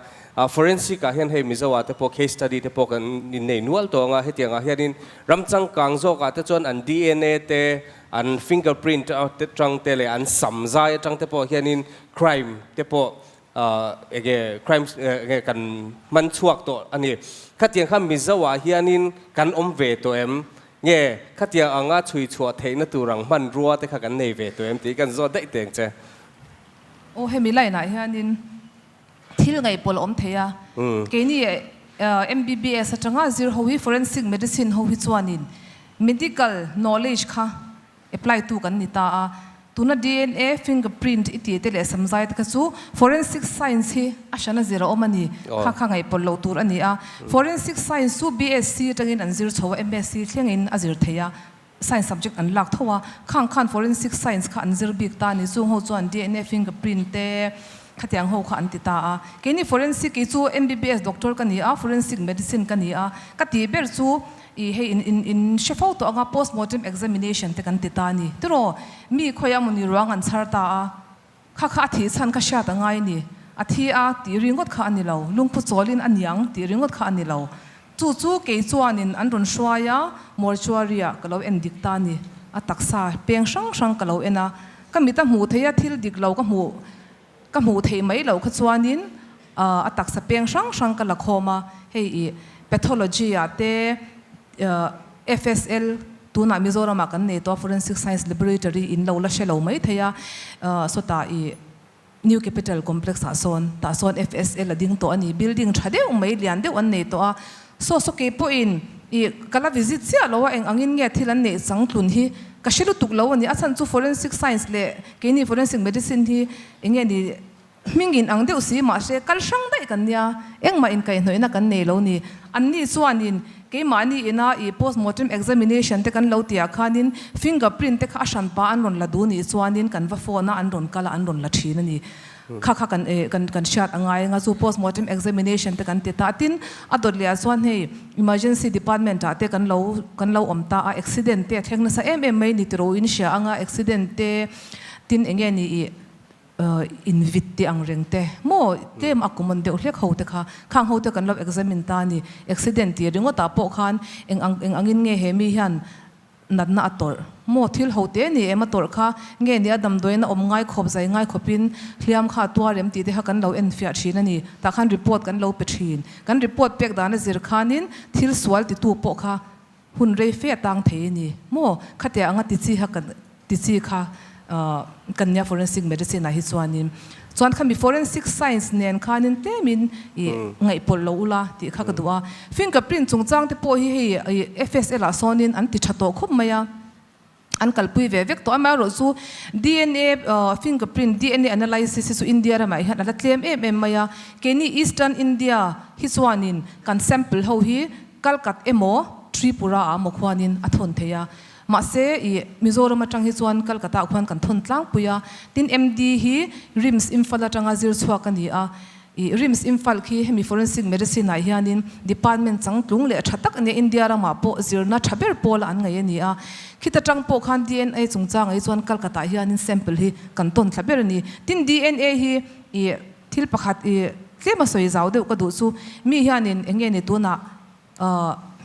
Speaker 1: Forensic ah hian hei Mizo ah te pawh case study te pawh kan innei nual tawh ang a, hetiang ah hianin ram changkang zawk ah te chuan an DNA te, an fingerprint atang te leh an sam zai atang te pawh hianin crime te pawh enge crime enge kan hman chhuak tawh a ni. Khatiang kha Mizo ah hianin kan awm ve tawh em? Nge khatiang anga chhui chhuah theihna tur ang hmanrua te kha kan nei ve tawh em tih kan zawt daih teng che.
Speaker 5: Aw hemi line ah hianin thil ngaihpawlh a awm thei a, keini MBBS atanga zir ho hi forensic medicine ho hi chuanin medical knowledge kha apply tu kan ni ta a, tuna DNA, fingerprint i tih te leh samzai te kha chu forensic science hi a hran a zir a awm a ni, kha kha ngaihpawlh loh tur a ni a, forensic science chu BSc atangin an zir chho a, MSc thlengin a zir thei a. Science subject an lak tho a, khang khan forensic science kha an zir bik ta a ni, chung ho chuan DNA fingerprint te khatiang ho kha an ti ta a. Keini forensic i chu MBBS doctor ka ni a, forensic medicine ka ni a, ka tih ber chu i hei in in in hre fo tawh anga postmortem examination te kan ti ta a ni. Tiraw mi khawiah mawni ruang an chhar ta a, Kha kha a thih chhan ka hriat a ngai ni. A thi a tih ringawt kha a ni lo. Lungphu chawlin a niang tih ringawt kha a ni lo. Chu chu kei chuanin an rawn hruai a, mortuary ah ka lo en dik ta ni. A taksa peng hrang hrang ka lo en a. Ka mit a hmuh theih a, thil dik lo ka hmuh ka hmuh theih mai loh kha chuanin a taksa peng hrang hrang ka la khawm a. Hei i pathology ah te FSL Tunah Mizoramah kan nei tawh a, Forensic Science Laboratory in lo la hre lo mai thei a, sawtah i New Capital Complex ah sawn tah sawn FSL a ding tawh a ni, building tha deuh mai lian deuh an nei tawh a, saw saw kei pawhin i ka la visit chiah lo a, eng angin nge thil an neih changtlun hi ka hre lutuk lo a ni, a chhan chu Forensic Science leh keini Forensic Medicine hi eng nge ni Hming in ang deuh si mahse kal hrang daih kan nia, engmah inkaihhnawihna kan nei lo ni. Anni chuanin keimahni ina i postmortem examination te kan lo tihah khanin fingerprint te kha a hranpa an rawn la duh nih chuanin kan va phone a an rawn kal a an rawn la thin a ni. Kha kha kan kan kan hriat a ngai anga chu postmortem examination te kan ti ta a. Tin, a dawt leh ah chuan hei emergency department ah te kan lo kan lo awm ta a, accident te a thleng nasa em em mai ni tiro in hria anga accident te tin enge ni i In vit tih ang reng te maw tlem a common deuh hlek ho te kha khang ho te kan lo examine ta a ni. Accident tih ringawt ah pawh khan eng ang eng angin nge he mi hian natna a tawrh maw thil ho te ni em a tawrh kha nge ni a damdawiin a awm ngai khawp zai ngai khawpin hliam kha a tuar em tih te kha kan lo en fiah thin a ni. Tah khan report kan lo pe thin. Kan report pek dan a zir khanin thil sual titu pawh kha Hun rei fe a tang thei a ni maw? Khatia anga ti chi kha kan ti chi kha kan nia forensic medicine ah hi chuanin chuan khami forensic science nen khanin tlemin i ngaihpawlh lo ula tih kha ka duh a. Fingerprint chungchang te pawh hi hei FSL ah sawnin an ti tha tawh khawp mai a. An kalpui ve vek tawh. Amaherawh chu DNA fingerprint, DNA analysis hi chu India ramah hian a la tlem em em mai a. Keini Eastern India hi chuanin kan sample ho hi Kalkat emaw Tripura ah maw khuanin a thawn thei a. Mahse i Mizoram atang hi chuan Kalkata ah khuan kan thawn tlangpui a. Tin MD hi RIMS Imphal atanga zir chhuak a ni a. I RIMS Imphal khi hemi Forensic Medicine ah hianin department changtlung leh tha tak a nia, India ramah pawh zirna tha ber pawla an ngaih a ni a. Khita tang pawh khan DNA chungchangah hi chuan Calcutta ah hianin sample hi kan tawn thla ber a ni. Tin DNA hi i thil pakhat i tlem a sawi zau deuh ka duh chu mi hianin eng nge ni tunah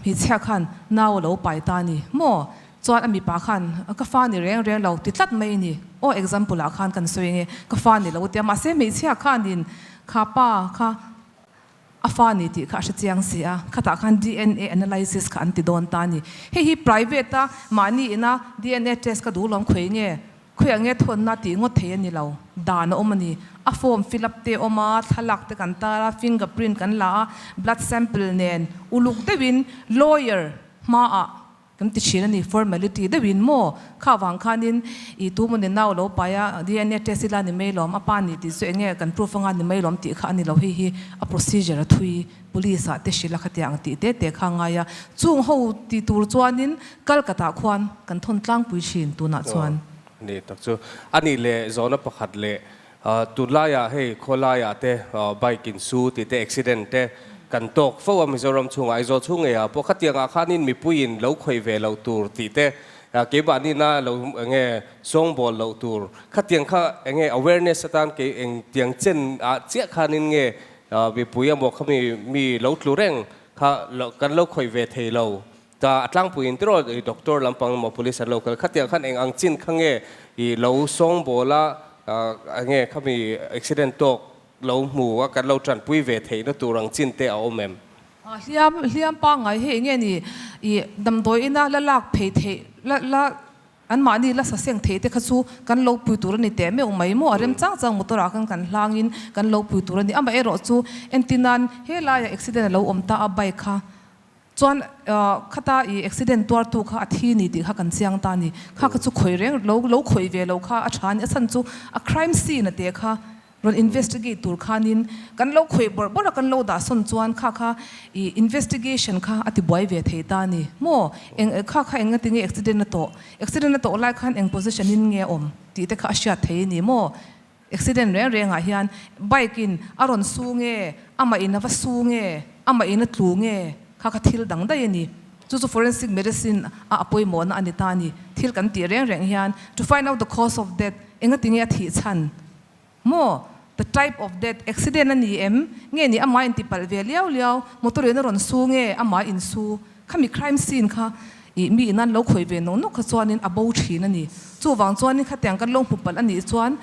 Speaker 5: Hmeichhia khan nau a lo pai ta a ni maw? Chuan a mipa khan ka fa ni reng reng lo ti tlat mai a ni. Aw example ah khan kan sawi ange ka fa ni lo tia mahse hmeichhia khanin kha pa kha a fa ni tih kha a hre chiang si a, khatah khan DNA analysis kha an ti dawn ta a ni. Hei hi private a mahni ina DNA test ka duh lawm khawi nge? Khawiah nge thawnna tih ngawt thei a ni lo. Dan a awm a ni. A form fill up te a awm a, thlalak te kan tar a, finger print kan la a, blood sample nen uluk deuhin lawyer hmaah kan ti thin a ni, formality deuhin maw? Kha vang khanin i tu mawni nau lo pai a, DNA test ila ni mai lawm, a pa ni tih chu eng nge kan proof anga ni mai lawm tih kha a ni lo, hei hi a procedure a thui, police ah te hrilh a khatiang ang tih te te kha a ngai a, chung ho ti tur chuanin Calcutta khuan kan thawn tlangpui thin tunah chuan.
Speaker 1: Ni tak chu a nih leh zawhna pakhat leh tunlaiah hei khawlaiah te bike in su tih te accident te kan tawk fo a Mizoram chhungah Aizawl chhung ngeiah pawh khatiangah khanin mipuiin lo khawih ve loh tur tih te keimahni na lo enge sawngbawl loh tur khatiang kha enge awareness atan kei engtiang chen ah chiah khanin nge mipui emaw khami mi lo tlu reng kha kan lo khawih ve thei lo Ta a tlangpuiin tiraw i doctor lampang emaw police an lo kal khatiang khan eng ang chin kha nge i lo sawngbawl a enge khami accident tawk lo hmu a kan lo tanpui ve theihna tur ang chin te a awm em?
Speaker 5: Hliam hliam pangngai hi enge ni i damdawi ina la lak phei theih la la An mahni la saseng thei te kha chu kan lo pui tur a ni teh meuh mai maw? A rem chang chang motor ah khan kan hlangin kan lo pui tur a ni. Amaherawh chu entirnan he laiah accident a lo awm ta a bike kha chuan khata i accident tuartu kha a thi ni tih kha kan chiang ta a ni. Kha kha chu khawih reng lo lo khawih ve lo kha a tha a ni. A chhan chu a crime scene a te kha Rawn investigate tur khanin kan lo khawih bawrh bawrh a, kan lo dah sawn chuan kha kha i investigation kha a ti buai ve thei ta a ni maw? Eng kha kha eng ngatinge accident a tawh? Accident a tawh lai khan eng position in nge a awm tih te kha a hriat thei a ni maw? Accident reng rengah hian bike in a rawn su nge, amah in a va su nge, amah in a tlu nge kha kha thil dang daih a ni. Chu chu forensic medicine a a pawimawhna a ni ta a ni. Thil kan tih reng reng hian to find out the cause of death engatinge a thih chhan? Maw? The type of death, accident a ni em? Nge ni amah in tipalh ve liau liau, motor in a rawn su nge amah in su? Khami crime scene kha ih mi in an lo khawih ve nawk nawk kha chuanin a bo thin a ni. Chuvang chuanin khatiang kan lo hmu palh a nih chuan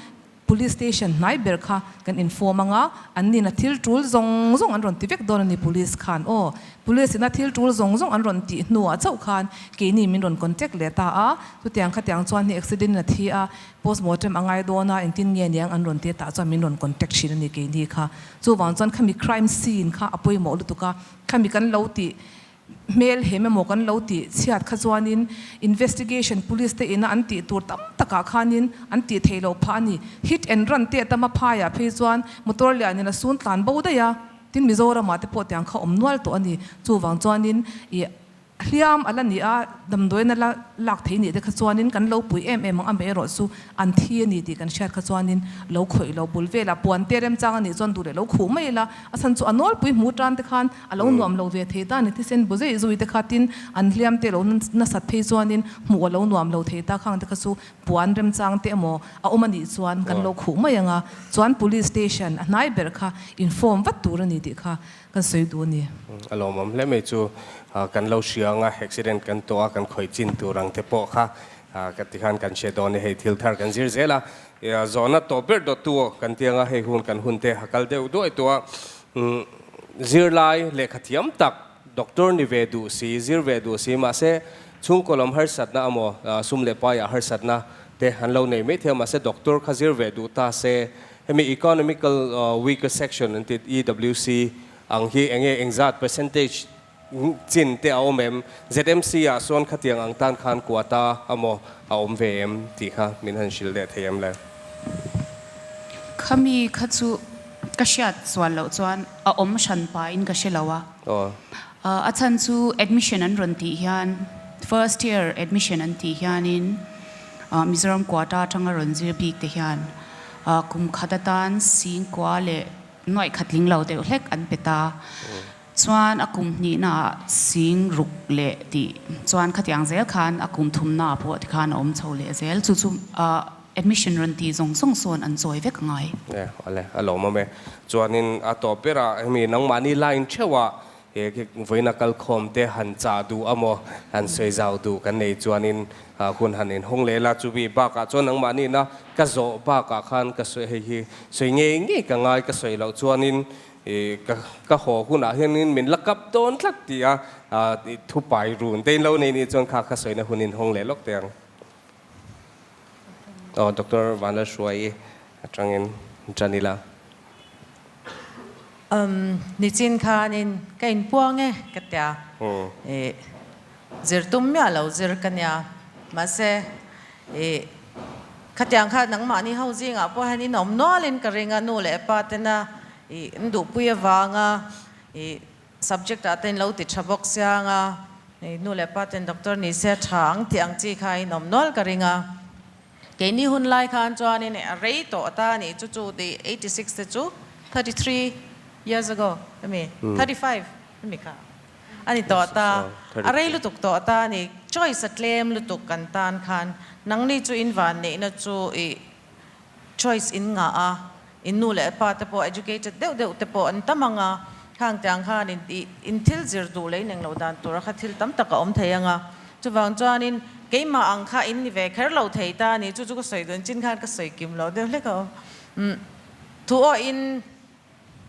Speaker 5: police station hnai ber kha kan inform anga, an nin a thil tul zawng zawng an rawn ti vek dawn a ni police khan aw. Police ina thil tul zawng zawng an rawn tih hnuah chauh khan keini min rawn contact leh ta a, chutiang khatiang chuan hi accident in a thi a, Postmortem a ngai dawn a, engtin nge niang an rawn ti tah chuan min rawn contact thin a ni keini kha. Chuvang chuan khami crime scene kha a pawimawh lutuk a, khami kan lo tih hmel hem emaw kan lo tih chhiat kha chuanin investigation police te ina an tih tur tam takah khanin an tih theih loh phah a ni. Hit and run te tama phaiah phei chuan motor lianin a sun tlan bo daih a, tin Mizoramah te pawh tiang kha awm nual tawh a ni. Chuvang chuanin ih. Hliam a la ni a, damdawiin a la lak thei nih te kha chuanin kan lo pui em em ang, amaherawh chu an thi a ni tih kan hriat kha chuanin lo khawih lo bul velah puan te remchang a nih chuan duh leh lo khuh mai ila, a chhan chu a nawlpui hmu tan te khan a lo nuam lo ve thei ta a ni, thisen bu zeih zui te kha tin an hliam te lo nasat phei chuanin hmuh a lo nuam lo thei ta khang te kha chu puan remchang te emaw a awm a nih chuan kan lo khuh mai ang a, chuan police station a hnai ber kha inform vat tur a ni tih kha Kan sawi duh a ni.
Speaker 1: A lawmawm hle mai chu kan lo hria anga accident kan tawh a kan khawih chin tur ang te pawh kha ka ti khan kan hre dawn e hei thil thar kan zir zel a zawhna tawh ber dawt tu kan ti anga hei hun kan hun te a kal deuh duai tawh a zirlai lehkha thiam tak doctor ni ve duh si zir ve duh si mahse chhungkaw lam harsatna emaw sum leh paiah harsatna te an lo nei mai thei a mahse doctor kha zir ve duh ta se Hemi economical weaker section an tih EWC ang hi enge engzat percentage chin te a awm em? ZMC ah sawn khatiang ang tan khan quota amaw a awm ve em tih kha min han hrilh leh thei em le?
Speaker 4: Khami kha chu ka hriat sual loh chuan a awm hran pa in ka hre lo a. A chhan chu admission an rawn tih hian first year admission an tih hianin Mizoram quota atanga rawn zir bik te hian Kum khat atan singkua leh nuaih khat tling lo deuh hlek an pe ta. Chuan a kum hnihnaah sing ruk leh tih chuan khatiang zel khan a kum thumnaah pawh tikhan a awm chho leh zel. Chu chu admission rawn tih zawng zawng sawn an chawi vek angai.
Speaker 1: E, awle, a lawmawm e. Chuanin a tawp berah hemi nangmahni line theuhah He vawiina kalkhawm te han chah duh a maw, han sawi zau duh kan nei chuanin hun han inhawng leh la. Chumi bakah chuan nangmahnina ka zawh bakah khan ka sawi hei hi sawi ngei ngei ka ngai ka sawi loh chuanin ka ka haw hunah hianin min la kap dawn tlat tih a thupai run te in lo nei nih chuan kha ka sawina hun inhawng leh lawk teh ang. Aw Doctor Vanlalhruaii atangin tan ila.
Speaker 2: Umm nichin khanin ka inpuang e ka tia ih zir tum miah lo zir ka nia mahse ih khatiang kha nangmahni ho zingah pawh hian in awm nualin ka ring a nu leh pa tena ih an duhpui avanga ih subject ah te in lo ti tha bawk sia anga ih nu leh pa ten doctor ni se tha ang tih ang chi kha in awm nual ka ring a. Keini hun lai khan chuanin a rei tawh ta a nih chu chu ti 86 te chu 33 years ago emi 35 emi kha a ni tawh ta a rei lutuk tawh ta a ni choice a tlem lutuk kan tan khan nangni chu in van neihna chu i choice in ngah a in nu leh pa te pawh educated deuh deuh te pawh an tam ang a khang tiang khan in i in thil zir duh leh in englo dan tura kha thil tam tak a awm thei ang a chuvang chuanin keimah ang kha in ni ve kher lo thei ta a ni chu chu ka sawi dun chin khan ka sawi kim lo deuh hlek a awm umm thu aw in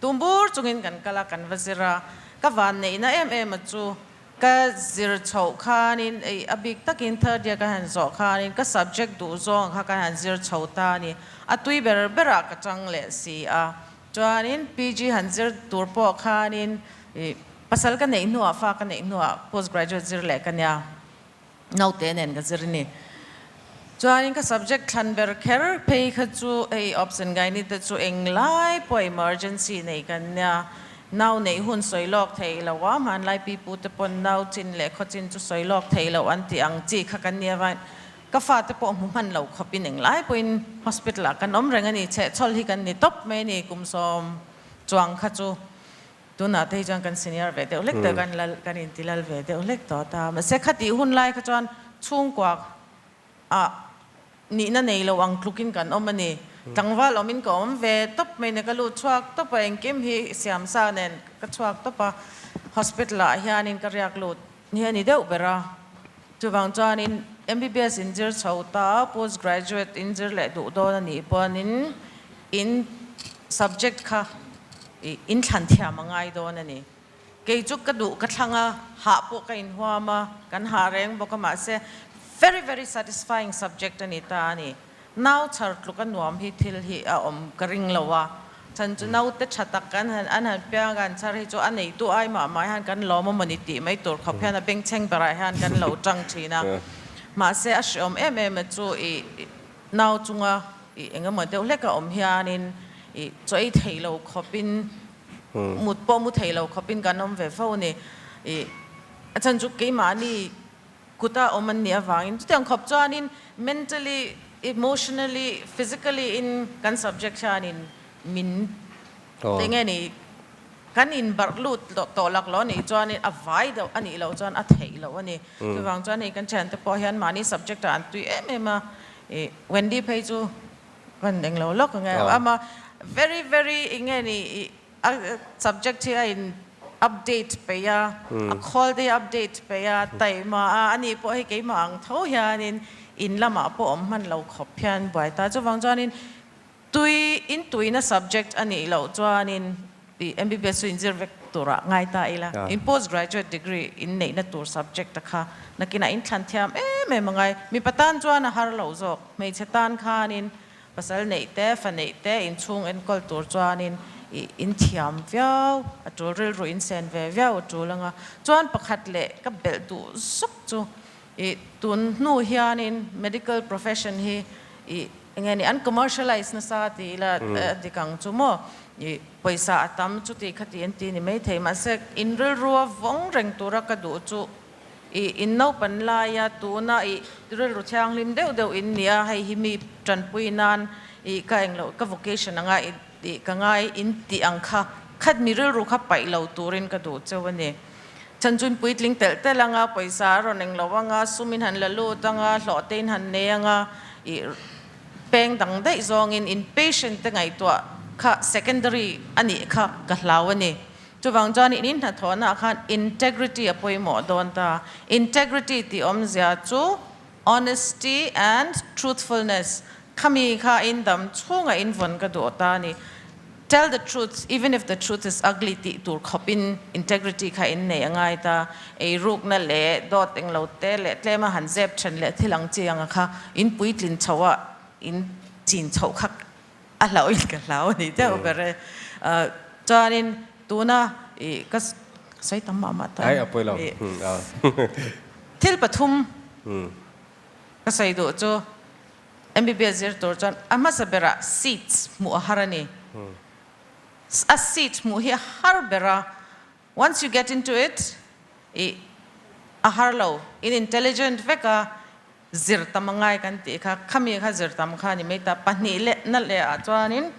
Speaker 2: Tum bur chungin kan kal a, kan va zir a. Ka van neihna em em a chu ka zir chhoh khanin ei a bik takin third year ka han zawh khanin ka subject duh zawng kha ka han zir chho ta a ni. A tui ber berah ka chang leh si a. Chuanin PG han zir tur pawh khanin ih pasal ka neih hnuah fa ka neih hnuah post graduate zir leh ka nia. Naute nen ka zir ni. Chuanin ka subject thlan ber kher phei kha chu hei option ngai te chu englai pawh emergency nei kan nia. Nau neih hun sawi lawk thei lo a, hmanlai pipu te pawn nau chin leh khaw chin chu sawi lawk thei lo an tih ang chi kha kan nia vain ka fate pawh hmu hman lo khawpin englai pawhin hospital ah kan awm reng a ni, chhehchhawl hi kan ni tawp mai a ni kum sawm chuang kha chu. Tunah te hi chuan kan senior ve deuh hlek tawh kan lal kan inti lal ve deuh hlek tawh ta. Mahse khatih hun lai kha chuan chhungkua ah nihna nei lo ang tlukin kan awm a ni. Tlangval awmin ka awm ve tawp mai nia ka lut chhuak tawp a engkim hi siam sa nen ka chhuak tawp a hospital ah hianin ka riak lut hi a ni deuh ber a. Chuvang chuanin MBBS inzir chho ta post graduate inzir leh duh dawn a nih pawhin in subject kha I inthlan thiam a ngai dawn a ni. Kei chu ka duh ka thlang a, hah pawh ka inhuam a, kan hah reng bawk a mahse very very satisfying subject a ni ta a ni. Nau chhar tluk a nuam hi thil hi a awm ka ring lo a, chhan chu naute tha tak kan han an han piang a, an chhar hi chu a neitu ai mah mah hian kan lawm a mawni tih mai tur khawp hian a bengchheng berah hian kan lo tang thin a. Mahse a hreawm em em a chu i nau chunga I engemaw deuh hlek a awm hianin i chaw ei thei lo khawpin mut pawh mu thei lo khawpin kan awm ve fo a ni. I a chhan chu keimahni kuta awm an nih avangin chutiang khawp chuanin mentally, emotionally, physically in kan subject hianin min enge ni kan inbarh lut tawh lak lo a nih chuanin a vai deuh a nih loh chuan a theih loh a ni. Chuvang chuan hei kan thiante pawh hian mahni subject ah an tui em em a. I Wendy phei chu kan eng lo lawk ang e. Ama very very eng nge ni i a subject hi a in update peih a, a khawl te hi update peih a, taima a, ani pawh hei keimah ang tho hianin in lamah pawh awm hman lo khawp hian buai ta. Chuvang chuanin Tui in tuina subject a nih loh chuanin i MBBS chu inzir vek turah ngai ta ila. In post graduate degree in neihna tur subject a kha nakinah in thlan thiam em em a ngai. Mipa tan chuan a har lo zawk. Hmeichhe tan khanin pasal neih te, fa neih te, inchhung enkawl tur chuanin i in thiam viau a tul, rilru in sen ve viau a tul anga. Chuan pakhat leh ka belh duh zuk chu I tun hnu hianin medical profession hi i enge ni an commercialize nasa ti ila a dik ang chu maw i pawisa a tam chuti khati an ti ni maithei mahse in rilrua vawng reng tura ka duh chu i in naupan laia tuna i rilru thianghlim deuh deuh in nia hei hi mi tanpui nan i ka englo ka vocation anga i ka ngai in tih ang kha khat mi rilru kha paih lo turin ka duh cheu a ni. Chhanchun puitling telh telh anga, pawisa a rawn eng lo anga, sum in han la lut anga, hlawh te in han nei anga, ih peng dang daih zawngin in patient te ngaihtuah kha secondary a nih kha ka hlau a ni. Chuvang chuan in inhnathawhna ah khan integrity a pawimawh dawn ta. Integrity tih awmzia chu honesty and truthfulness khami kha in dam chhungah in vawn ka duh ta a ni. Tell the truth even if the truth is ugly tih tur khawpin integrity kha in nei a ngai ta. Eirukna leh dawt englo te leh tlema han zep then leh thil ang chi anga kha in puitlin chhoh a in chin chhoh kha a hlauh in ka hlau a ni deuh ber e. Chuanin tuna ih ka sawi tam mah mah ta.
Speaker 1: Ai a pawi lo.
Speaker 2: Thil pathum ka sawi duh chu. MBBS zir tur chuan a hmasa berah seats hmuh a har a ni. A seat hmuh hi a har ber a, once you get into it, i a har lo, in intelligent vek a, Zir tam a ngai kan tih kha, khami kha zir tam kha a ni mai ta. Pahnih leh na leh ah chuanin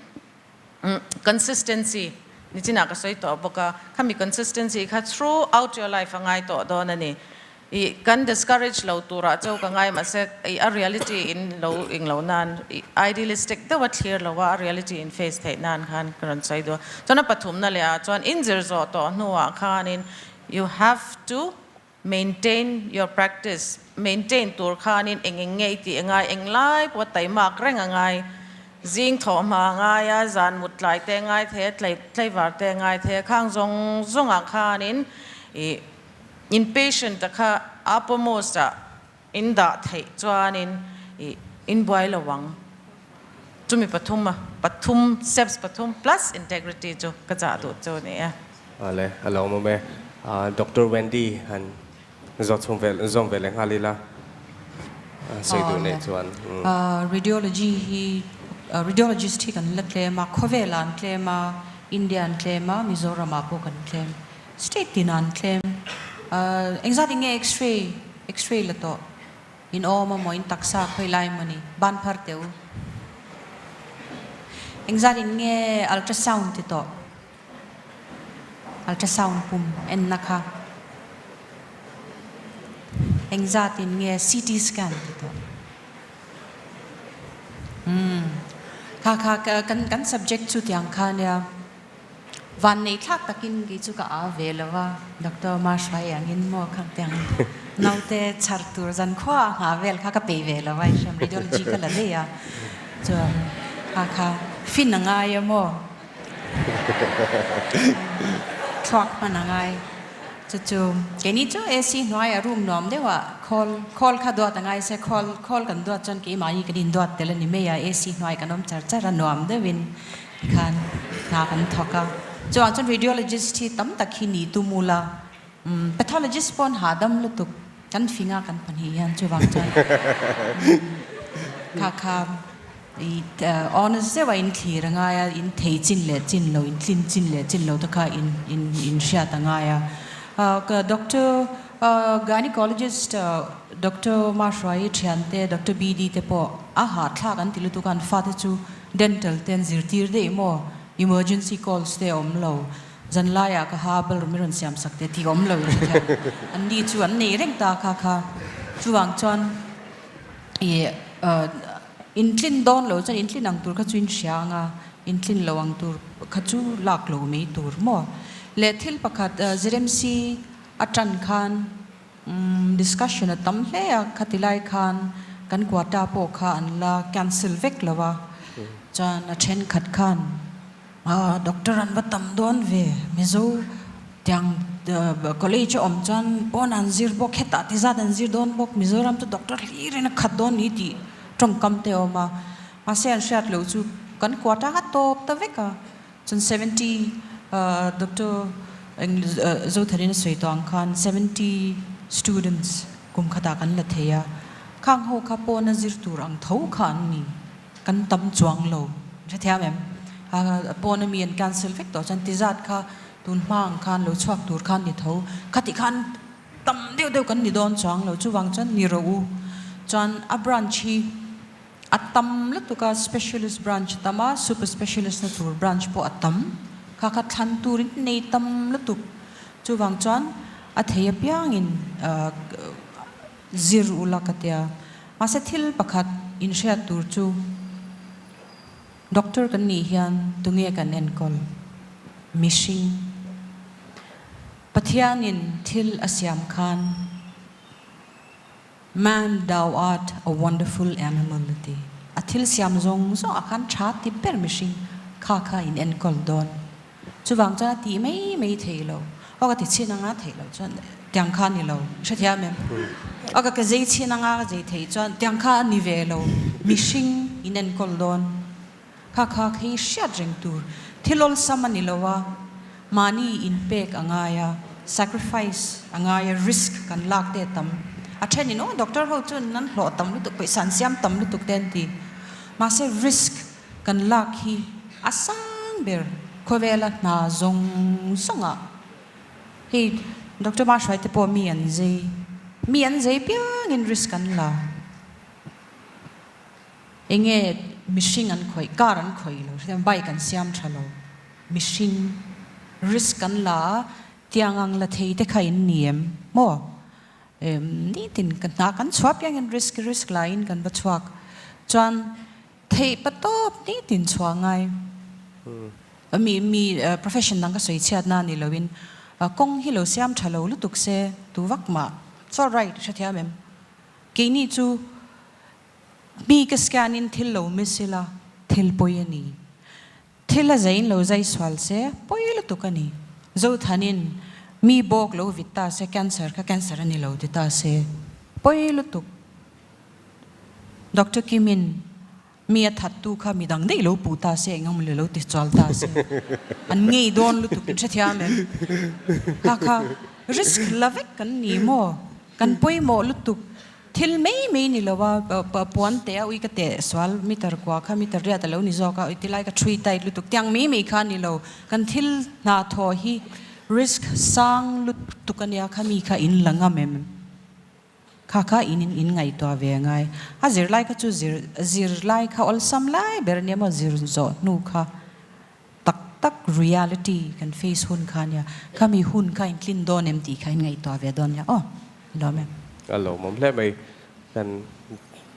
Speaker 2: consistency nichinah ka sawi tawh bawk a, khami consistency kha throughout your life a ngai tawh dawn a ni. Ih kan discourage lo turah cheu ka ngai mahse ih a reality in lo ing lo nan ih idealistic deuh a thlir lo a, a reality in face theih nan khan ka rawn sawi duh a. Chuan a pathumna leh ah chuan in zir zawh tawh hnuah khanin you have to Maintain your practice, Maintain tur khanin eng eng nge i tih a ngai, eng lai pawh taimak reng a ngai. Zing thawh hma a ngai a, zan mut tlai te a ngai thei a, tlai tlaivar te a ngai thei a, khang zawng zawngah khanin i in patient a kha uppermost ah in dah theih chuanin i in buai lo ang. Chumi pathum a, pathum steps pathum plus integrity chu ka chah duh chu a ni e.
Speaker 1: Ale, a lo awm e. Doctor Wendy han zawt chhung ve, zawm ve leh nghal ila sawi duh neih chuan.
Speaker 3: Radiology hi, radiologist hi kan la tlem a, khawvel ah an tlem a, India an tlem a, Mizoram ah pawh kan tlem, state tin ah an tlem. Engzat in nge X-ray, X-ray la tawh? In awm a maw, in taksa khawi lai maw ni? Ban phar teh u. Engzat in nge ultrasound ti tawh? Ultrasound pum enna kha. Engzat in nge CT scan ti tawh? Umm. Kha kha kan kan subject chu tiang kha nia. Vannei thlak takin kei chu ka au ve lo a, Doctor Mahruai angin maw kha tiang naute chhar tur zan khua a nghah vel kha ka peih ve lo a, i hriam radiology ka la daih a, chuan kha kha fin a ngai a maw, thluak hman a ngai, chu chu keini chu AC hnuai a room nuam deuh ah khawl khawl kha duat a ngai se khawl khawl kan duat chuan keimahni kan induat tel a ni mai a, AC hnuai kan awm char char a nuam deuhin. Tikhan hna kan thawk a, chuvang chuan radiologist hi tam tak hi ni tum ula, pathologist pawh an hahdam lutuk, kan fing a kan pahnih hian chuvang chuan kha kha i honest deuh a in thlir a ngai a, in thei chin leh chin lo, in tlin chin leh chin lo te kha in in in hriat a ngai a. Doctor gynecologist Doctor Mahruai thiante Doctor BD te pawh a hahthlak an ti lutuk a, an fate chu Dental te an zirtir daih maw? Emergency calls te a awm lo. Zanlaiah ka ha ballroom i rawn siam sak teh tih a awm lo in hre An ni chu an nei reng ta kha kha. Chuvang chuan ih intlin dawn lo chuan intlin ang tur kha chu in hria ang a, intlin lo ang tur kha chu lak lo mai tur maw? Leh thil pakhat ZMC a tan khan Discussion a tam hle a, khati lai khan kan quota pawh kha an la cancel vek lo a, chuan a thenkhat khan doctor an va tam dawn ve, Mizo tiang college a awm chuan pawn an zir bawk, hetah ti zat an zir dawn bawk, Mizoram chu doctor hlir in a khat dawn ni tih tawngkam te a awm a, mahse an hriat loh chu kan quota kha tawp ta vek a. Chuan 70 Doctor Zotharin a sawi tawh ang khan 70 students kum khatah kan la thei a, khang ho kha pawna zir tur ang tho kha an ni, kan tam chuang lo, hrethiam em? Pawna mi an cancel vek tawh chuan ti zat kha tun hma ang khan lo chhuak tur khan ni tho, khati khan tam deuh deuh kan ni dawn chuang lo, chuvang chuan ni rawh u. Chuan a branch hi A tam lutuk a, specialist branch a tam a, super specialist na tur branch pawh a tam. Kha kha thlan turin nei tam lutuk. Chuvang chuan a thei apiangin zir ula ka tia. Mahse thil pakhat inhriat tur chu doctor kan nih hian tunge kan enkawl? Mihring. Pathianin thil a siam khan. Man, thou art a wonderful animal a ti. A thil siam zawng zawng ah khan tha ti ber mihring kha kha in enkawl dawn. Chuvang chuan a tih mai mai thei lo. Aw ka ti chhin anga theih loh chuan tiang kha a ni lo. Hrethiam em? Aw ka ka zei chhin anga ka zei theih chuan tiang kha a ni ve lo. Mihring in enkawl dawn. Kha kha khi hriat reng tur thil awlsam a ni lo a, mahni inpek a ngai a, sacrifice a ngai a, risk kan lak te a tam. A thenin aw doctor ho chuan an hlawh tam lutuk, pawisa an siam tam lutuk te an ti. Mahse risk kan lak hi a sang ber khawvela hna zawng zawngah. Hei Doctor Mahruai te pawh mi an zei, mi an zei piangin risk an la. Enge mihring an khawih, car an khawih lo, hriat bike an siam tha lo, mihring risk an la a, tiang ang la thei te kha in ni em maw? Nitin ka hna kan chhuah piangin risk risk la in kan va chhuak chuan theih pa tawp nitin chhuah ngai mi mi profession dang ka sawi chhiat na ni lo in kawng hi lo siam tha lo lutuk se tu vak mah it's all right hrethiam em keini chu Mi ka scan in thil lo miss ila thil pawi a ni. Thil a zeiin lo zai sual se pawi lutuk a ni. Zothanin mi bawk lo vit ta se cancer kha cancer a ni lo ti ta se pawi lutuk. Doctor Kimin mi a that tu kha midang daih lo puh ta se engemaw le lo ti chual ta se an ngei dawn lutuk in hrethiam em? Kha kha risk la vek kan ni maw? Kan pawimawh lutuk. Thil mai mai ni lo a, puan teh a ui ka teh sual meter kua kha meter riat a lo ni zawk a, ui tilai ka thui tight lutuk tiang mai mai kha a ni lo. Kan thil hna thawh hi risk sang lutuk a nia kha mi kha in la ngam em? Kha kha in in in ngaihtuah ve a ngai. A zirlai kha chu zir zirlai kha awlsam lai ber a nia maw zir zawh hnu kha tak tak reality kan face hun kha nia, khami hun kha in tlin dawn em tih kha in ngaihtuah ve dawn nia aw lawm em.
Speaker 1: A lawmawm hle mai. Kan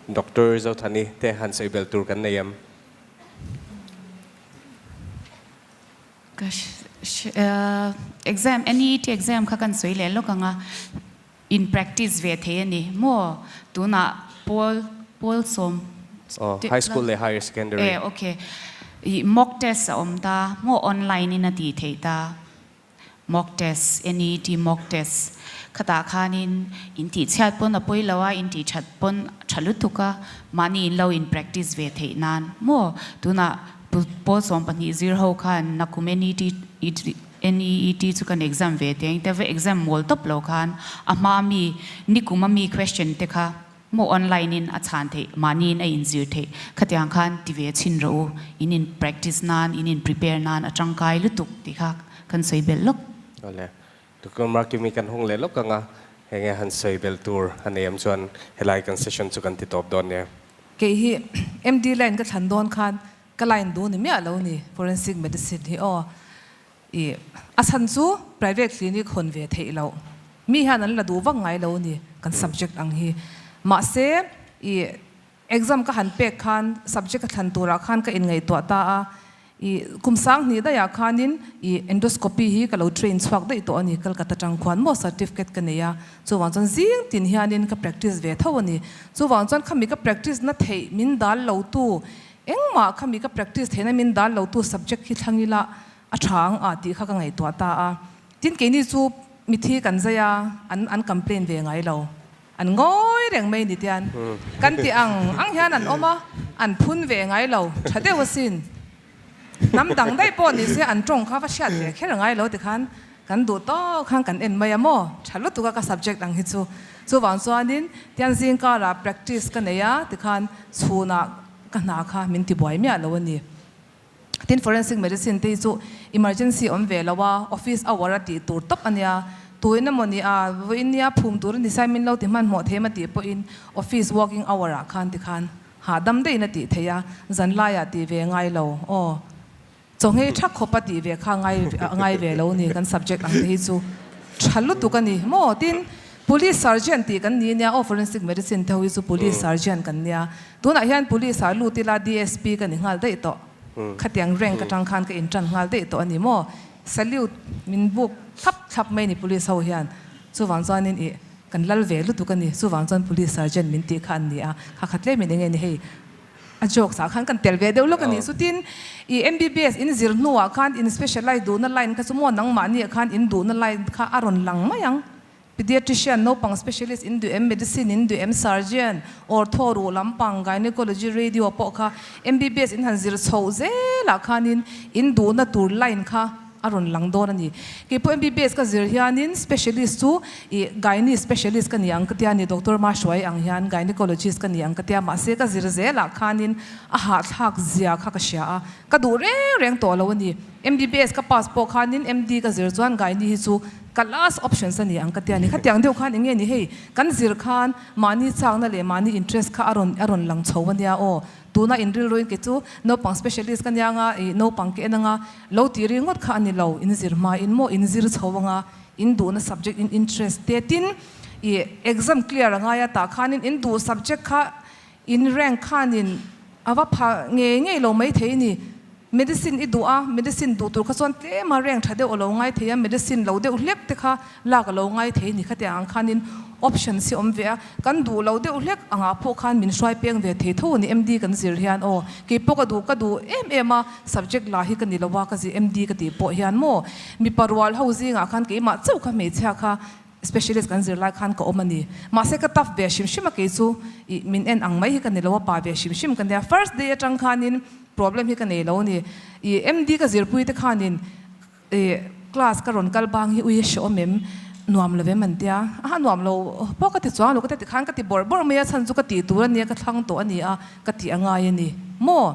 Speaker 1: Doctor Zothani te han sawi bel tur kan nei em?
Speaker 4: Ka exam NEET exam kha kan sawi leh lawk ang a, in practice ve thei a ni maw? Tunah pawl pawl sawm
Speaker 1: Oh, high school leh higher secondary.
Speaker 4: E okay. I mock test a awm ta maw online in a tih theih ta. Mock test, NEET mock test khatah khanin in tih chhiat pawn a pawi lo a, in tih that pawn tha lutuk a, mahni in lo in practice ve theih nan maw? Tunah pawl 12 zir ho khan nakum NEET NEET chu kan exam ve teng te va exam mawl tawp lo khan a hma mi nikum a mi question te kha maw online in a chhan theih mahni in a inzir theih khatiang khan ti ve chhin rawh u in in practice nan in in prepare nan a tangkai lutuk tih kha kan sawi belh lawk.
Speaker 1: Awle, Doctor Markimi kan hung leh lawk ang a, enge han sawi belh tur a nei em chuan helai kan session chu kan ti tawp dawn nia.
Speaker 5: Kei hi MD line ka thlan dawn khan Ka line duh ni miah lo ni forensic medicine hi aw. I a chhan chu private clinic hawn ve theih loh. Mi hian an la duh vak ngai lo ni kan subject ang hi. Mahse i exam ka han pek khan subject ka thlan turah khan ka inngaihtuah ta a. I kum sang hnih daihah khanin i endoscopy hi ka lo train chhuak daih tawh a ni Calcutta tang khuan maw certificate ka nei a. Chuvang chuan zing tin hianin ka practice ve tho a ni. Chuvang chuan khami ka practice na theih min dal lo tu Engmah kha mi ka practice theihna min dal lo tu subject hi thlang ila a tha ang a tih kha ka ngaihtuah ta a. Tin keini chu mithi kan zai a, an an complain ve ngai lo. An ngawi reng mai ni tian kan ti ang ang hian an awm a, an phun ve ngai lo tha deuh asin. Hnam dang daih pawh ni se an tawng kha va hriat ve kher ngai lo tikhan kan duh tawk khan kan en mai a maw tha lutuk a ka subject ang hi chu. Chuvang chuanin tian zingkarah practice ka nei a tikhan chhunah Ka hna kha min ti buai miah lo a ni. Tin, forensic medicine te hi chu emergency awm ve lo a, office hour a tih tur tawp a nia. Tuin emaw ni a, vawiin nia phum tur a ni sai min lo ti hmanhmawh thei em a tih pawhin office working hour ah khan tikhan hahdam deuhin a tih theih a, zanlaiah tih ve ngai lo aw. Chawngei tha khawp a tih ve kha ngai ngai ve lo ni kan subject ang te hi chu tha lutuk a ni maw tin police sergeant tih kan ni nia aw forensic medicine te ho hi chu police sergeant kan nia tunah hian police ah lut ila DSP ka ni nghal daih tawh khatiang rank atang khan ka intan nghal daih tawh a ni maw salute min buk thlap thlap mai ni police ho hian chuvang chuanin ih kan lal ve lutuk a ni chuvang chuan police sergeant min tih kha an ni a kha khat tlem in enge ni hei A jokes ah khan kan tel ve deuh lawk a nih chu. Tin, i MBBS in zir hnuah khan in specialize duhna line kha chu maw nangmahni ah khan in duhna line kha a rawn lang mai ang. Pediatrician, naupang specialist in duh em, medicine in duh em, surgeon, ortho ruh lampang, gynecology, radio pawh kha MBBS in han zir chhoh zelah khanin in duhna tur line kha a rawn lang dawn a ni. Kei pawh MBBS ka zir hianin specialist chu ih gynae specialist ka ni ang ka tia ni, Doctor Mahruai ang hian gynecologist ka ni ang ka tia, mahse ka zir zelah khanin a hahthlak zia kha ka hria a, ka duh reng reng tawh lo a ni. MBBS ka pass pawh khanin MD ka zir chuan gynae hi chu. Ka last options a ni ang ka ti a ni. Khatiang deuh khan eng nge ni hei kan zir khan mahni chakna leh mahni interest kha a rawn a rawn lang chho a nia aw. Tuna in rilruin kei chu naupang specialist ka nia anga ih naupang ka en anga lo tih ringawt kha a ni lo. In zir hma in maw in zir chho anga in duhna subject in interest te tin ih exam clear a ngai a tah khanin in duh subject kha in rank khanin a va pha ngei ngei lo maithei ni. Medicine i duh a, medicine duh tur kha chuan tlema reng tha deuh a lo ngai thei a, medicine lo deuh hlek te kha lak a lo ngai thei ni khatiang ang khanin options hi awm ve a, kan duh lo deuh hlek angah pawh khan min hruai peng ve thei tho a ni MD kan zir hian aw kei pawh ka duh ka duh em em a subject la hi ka ni lo a ka zir MD ka tih pawh hian maw mipa rual ho zingah khan keimah chauh kha hmeichhia kha Specialist kan zir lai khan ka awm a ni. Mahse ka tough ve hrim hrim a kei chu ih min en ang mai hi ka ni lo a pa ve hrim hrim ka nia. First day atang khanin problem hi ka nei lo a ni. Ih MD ka zirpui te khanin ih class ka rawn kal bang hi ui a hre awm em nuam lo em an tia. Aha nuam lo pawh ka ti chuang lo ka tia tikhan ka ti bawrh bawrh mai a chhan chu ka tih tur a nia ka thlang tawh a ni a ka tih a ngai a ni maw.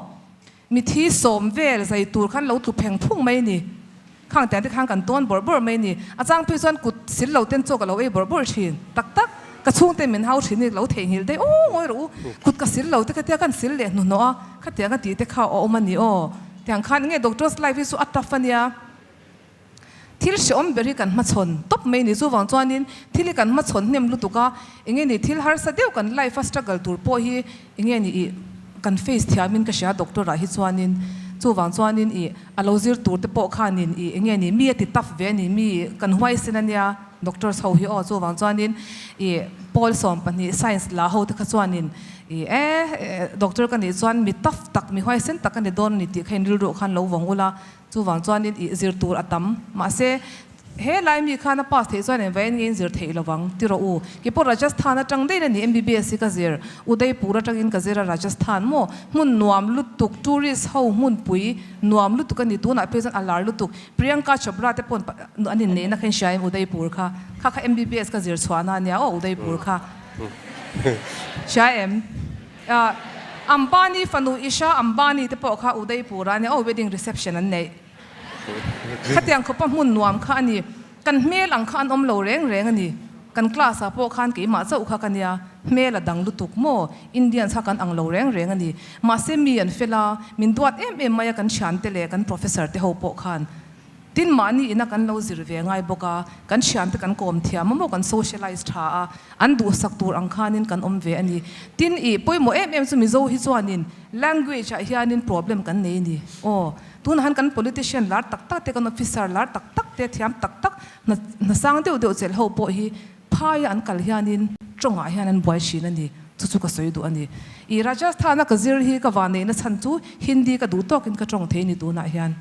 Speaker 5: Mithi sawm vel zai tur khan lo tlu pheng phung mai ni. Khang tiang te khan kan tawn bawrh bawrh mai ni. A chang phei chuan kut sil lo ten chaw ka lo ei bawrh bawrh thin. Tak tak, ka chhungte min hau thin i lo theihnghilh daih aw ngawi rawh u. Kut ka sil lo te kha tia kan sil leh hnuhnawh a, khatiang ka tih te kha a awm a ni aw. Tiang khan enge doctor's life hi chu a tough a nia. Thil hrehawm ber hi kan hmachhawn tawp mai ni. Chuvang chuanin thil hi kan hmachhawn hnem lutuk a, enge ni thil harsa deuh kan life a struggle tur pawh hi enge ni ih kan face thiamin ka hria doctor ah hi chuanin. Chuvang chuanin ih a lo zir tur te pawh khanin ih enge ni mi a ti tough ve a ni, mi kan huaisen a nia doctors ho hi aw. Chuvang chuanin ih pawl 12 science la ho te kha chuanin ih e doctor ka nih chuan mi tough tak mi huaisen tak a ni dawn a ni tih kha in rilru khan lo vawng ula. Chuvang chuanin ih zir tur a tam. Mahse, he lai mi khan a pass theih chuan engvaiin nge in zir theih lovang ti rawh u. Kei pawh Rajasthan atang daih a ni MBBS hi ka zir. Udaipur atangin ka zir a Rajasthan maw? Hmun nuam lutuk, tourist ho hmunpui nuam lutuk a ni. Tunah phei chuan a lar lutuk. Priyanka Chopra te pawh an inneihna kha in hria em Udaipur kha? Kha kha MBBS ka zir chhuahna a nia aw Udaipur kha. Hria em? Ambani fanu Isha Ambani te pawh kha Udaipur ah nia aw wedding reception an neih. Khatiang khawpa hmun nuam kha a ni. Kan hmel ang kha an awm lo reng reng a ni. Kan class ah pawh khan keimah chauh kha ka nia, hmel a dang lutuk maw? Indians kha kan ang lo reng reng a ni. Mahse mi an fel a, min duat em em mai a kan thiante leh kan professor te ho pawh khan. Tin mahni ina kan lo zir ve ngai bawk a, kan thiante kan kawm thiam a maw, kan socialize tha a, an duhsak tur ang khanin kan awm ve a ni. Tin ih pawimawh em em chu Mizo hi chuanin language ah hianin problem kan nei a ni. Aw, tunah han kan politician lar tak tak te, kan officer lar tak tak te, thiam tak tak, hna hna sang deuh deuh chelh ho pawh hi phaia an kal hianin tawngah hian an buai thin a ni. Chu chu ka sawi duh a ni. Ih Rajasthan a ka zir hi ka vanneihna chhan chu Hindi ka duh tawkin ka tawng thei a ni tunah hian.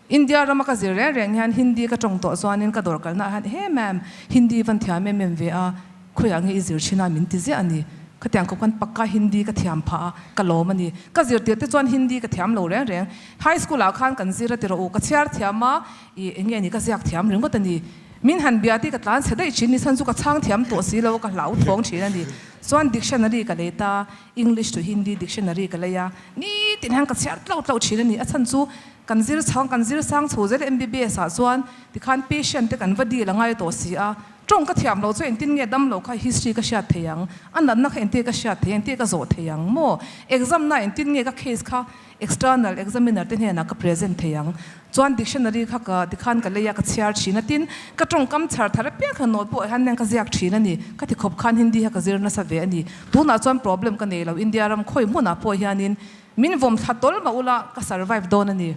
Speaker 5: India rama ka zir reng reng hian Hindi ka tawng tawh chuanin ka dawr kalnaah hian he ma'am, Hindi van thiam em em ve a, khawiah nge i zir thin a min ti ziah a ni. Khatiang khawp khan pakka Hindi ka thiam phah a, ka lawm a ni. Ka zir tirh te chuan Hindi ka thiam lo reng reng. High school ah khan kan zir a ti rawh u, ka chhiar thiam a, ih eng nge ni ka ziak thiam ringawt a ni. Min han bia tih ka tlan chhe daih thin ni chhan chu ka chhang thiam tawh si lo a, ka hlau thawng thin a ni. Chuan dictionary ka lei ta, English to Hindi dictionary ka lei a, nitin hian ka chhiar tlauh tlauh thin a ni. A chhan chu Kan zir chhang, kan zir sang chho zel MBBS ah chuan tikhan patient te kan va deal a ngai tawh si a, tawng ka thiam lo chu engtin nge dam lo kha history ka hriat thei ang, a natna kha engtin ka hriat thei ang, engtin ka zawh thei ang maw, exam na engtin nge ka case kha external examiner te hnenah ka present thei ang, chuan dictionary kha ka tikhan ka lei a ka chhiar thin a, tin ka tawngkam chhar thar apiang kha note pawh hian ka ziak thin a ni, ka ti khawp khan Hindi kha ka zir nasa ve a ni, tunah chuan problem ka nei lo India ram khawi hmunah pawh hianin Min vawm thla tawl mah ula ka survive dawn a ni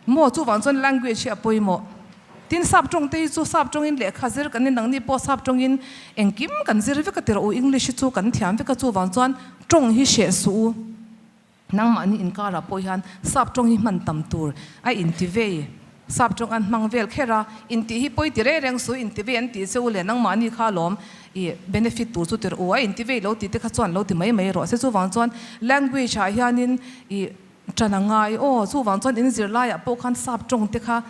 Speaker 5: maw? Chuvang chuan language hi a pawimawh. Tin, sap tawng te hi chu sap tawngin lehkha zir kan ni, nangni pawh sap tawngin engkim kan zir vek a ti rawh u, English hi chu kan thiam vek a, chuvang chuan tawng hi hreh suh u. Nangmahni inkarah pawh hian sap tawng hi hman tam tur a inti vei. Sap tawng an hmang vel kher a, intih hi pawi ti reng reng su, inti vei an tih che u le nangmahni kha alawm i benefit tur chu tirh u a, inti vei lo tih te kha chuan lo ti mai mai rawh se, chuvang chuan language ah hianin i tan a ngai aw, chuvang chuan in zirlaiah pawh khan sap tawng te kha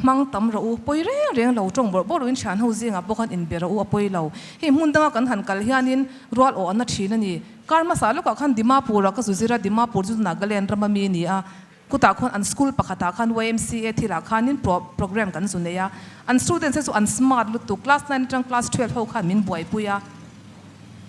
Speaker 5: hmang tam rawh u, pawi reng reng lo tawng bawrh bawrh in thian ho zingah pawh khan inbe rawh u a pawi lo, hei hmun danga kan han kal hianin rual awh a na thin a ni, kar hmasa lawkah khan Dimapur ah ka zu zir a, Dimapur chu Nagaland rama mi a ni a. Kutah khuan an school pakhatah khan YMCA thilah khanin program kan zu nei a. An students te chu an smart lutuk, class nine atang class 12 ho khan min buaipui a.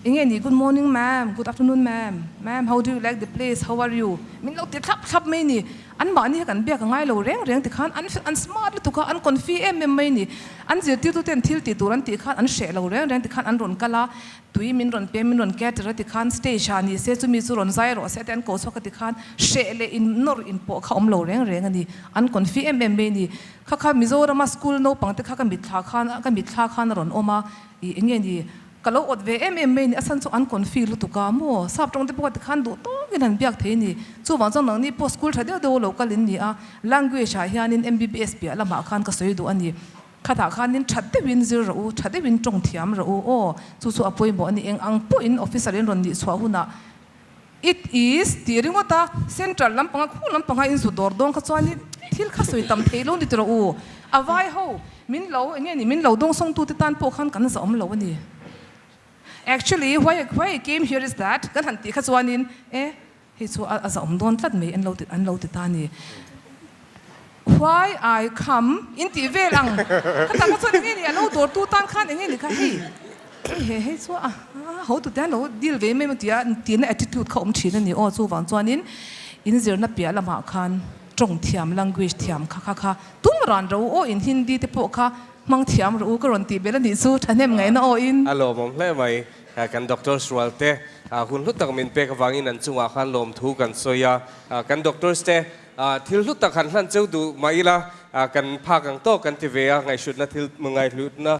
Speaker 5: Enge ni, good morning ma'am, good afternoon ma'am, ma'am how do you like the place, how are you? Min lo ti thlap thlap mai ni. An mahni kha kan biak a ngai lo reng reng tikhan an an smart lutuk a, an confi em em mai ni. An zirtirtuten thil tih tur an tih khan an hreh lo reng reng tikhan an rawn kal a, Tui min rawn pe, min rawn cater a tikhan stage ah ni se chumi chu rawn zai rawh se te an ko chhuak a tikhan hreh leh in nawr in pawh kha awm lo reng reng a ni. An confi em em mai a ni. Kha kha Mizorama school naupang te kha ka mitthla khan ka mitthla khan a rawn awm a, ih eng nge ni ka lo awt ve em em mai a ni. A chhan chu an confi lutuk a maw sap tawng te pawh tikhan duh tawkin an biak thei a ni. Chuvang chuan nangni pawh school tha deuh deuh lo kal in ni a, language ah hianin MBBS piah lamah khan ka sawi duh a ni. Khatah khanin tha deuhin zir rawh u, tha deuhin tawng thiam rawh u aw, chu chu a pawimawh a ni. Eng ang pawhin officer in rawn nih chhuah hunah it is tih ringawt a, central lampanga khu lampanga in zu dawr dawn kha chuanin thil kha sawi tam thei lo ni ti rawh u. A vai ho min lo eng nge ni min lo dawngsawngtute tan pawh khan kan zahawm lo a ni. Actually why why I came here is that kan han tih kha chuanin e Hei chu a zahawm dawn tlat mai an lo ti an lo ti ta a ni. Why I come in tih vel ang khatah kha chuan enge ni a lo dawrtu tan khan enge ni kha hei hei he hei chu a ho tute an lo deal ve em em a tia tihna attitude kha awm thin a ni aw chuvang chuanin in zirna piah lamah khan tawng thiam language thiam kha kha kha tum ran ro aw in Hindi te pawh kha hmang thiam rawh u ka rawn tih belh a nih chu thahnem ngaihna aw in.
Speaker 1: A lawmawm hle mai. Kan doctors rual te hun hlu tak min pek avangin an chungah khan lawmthu kan sawi a. Kan doctors te thil hlu tak han hlan cheu duh mah ila kan phak ang tawk kan ti ve a, ngaihhrutna thil ngaihhlutna.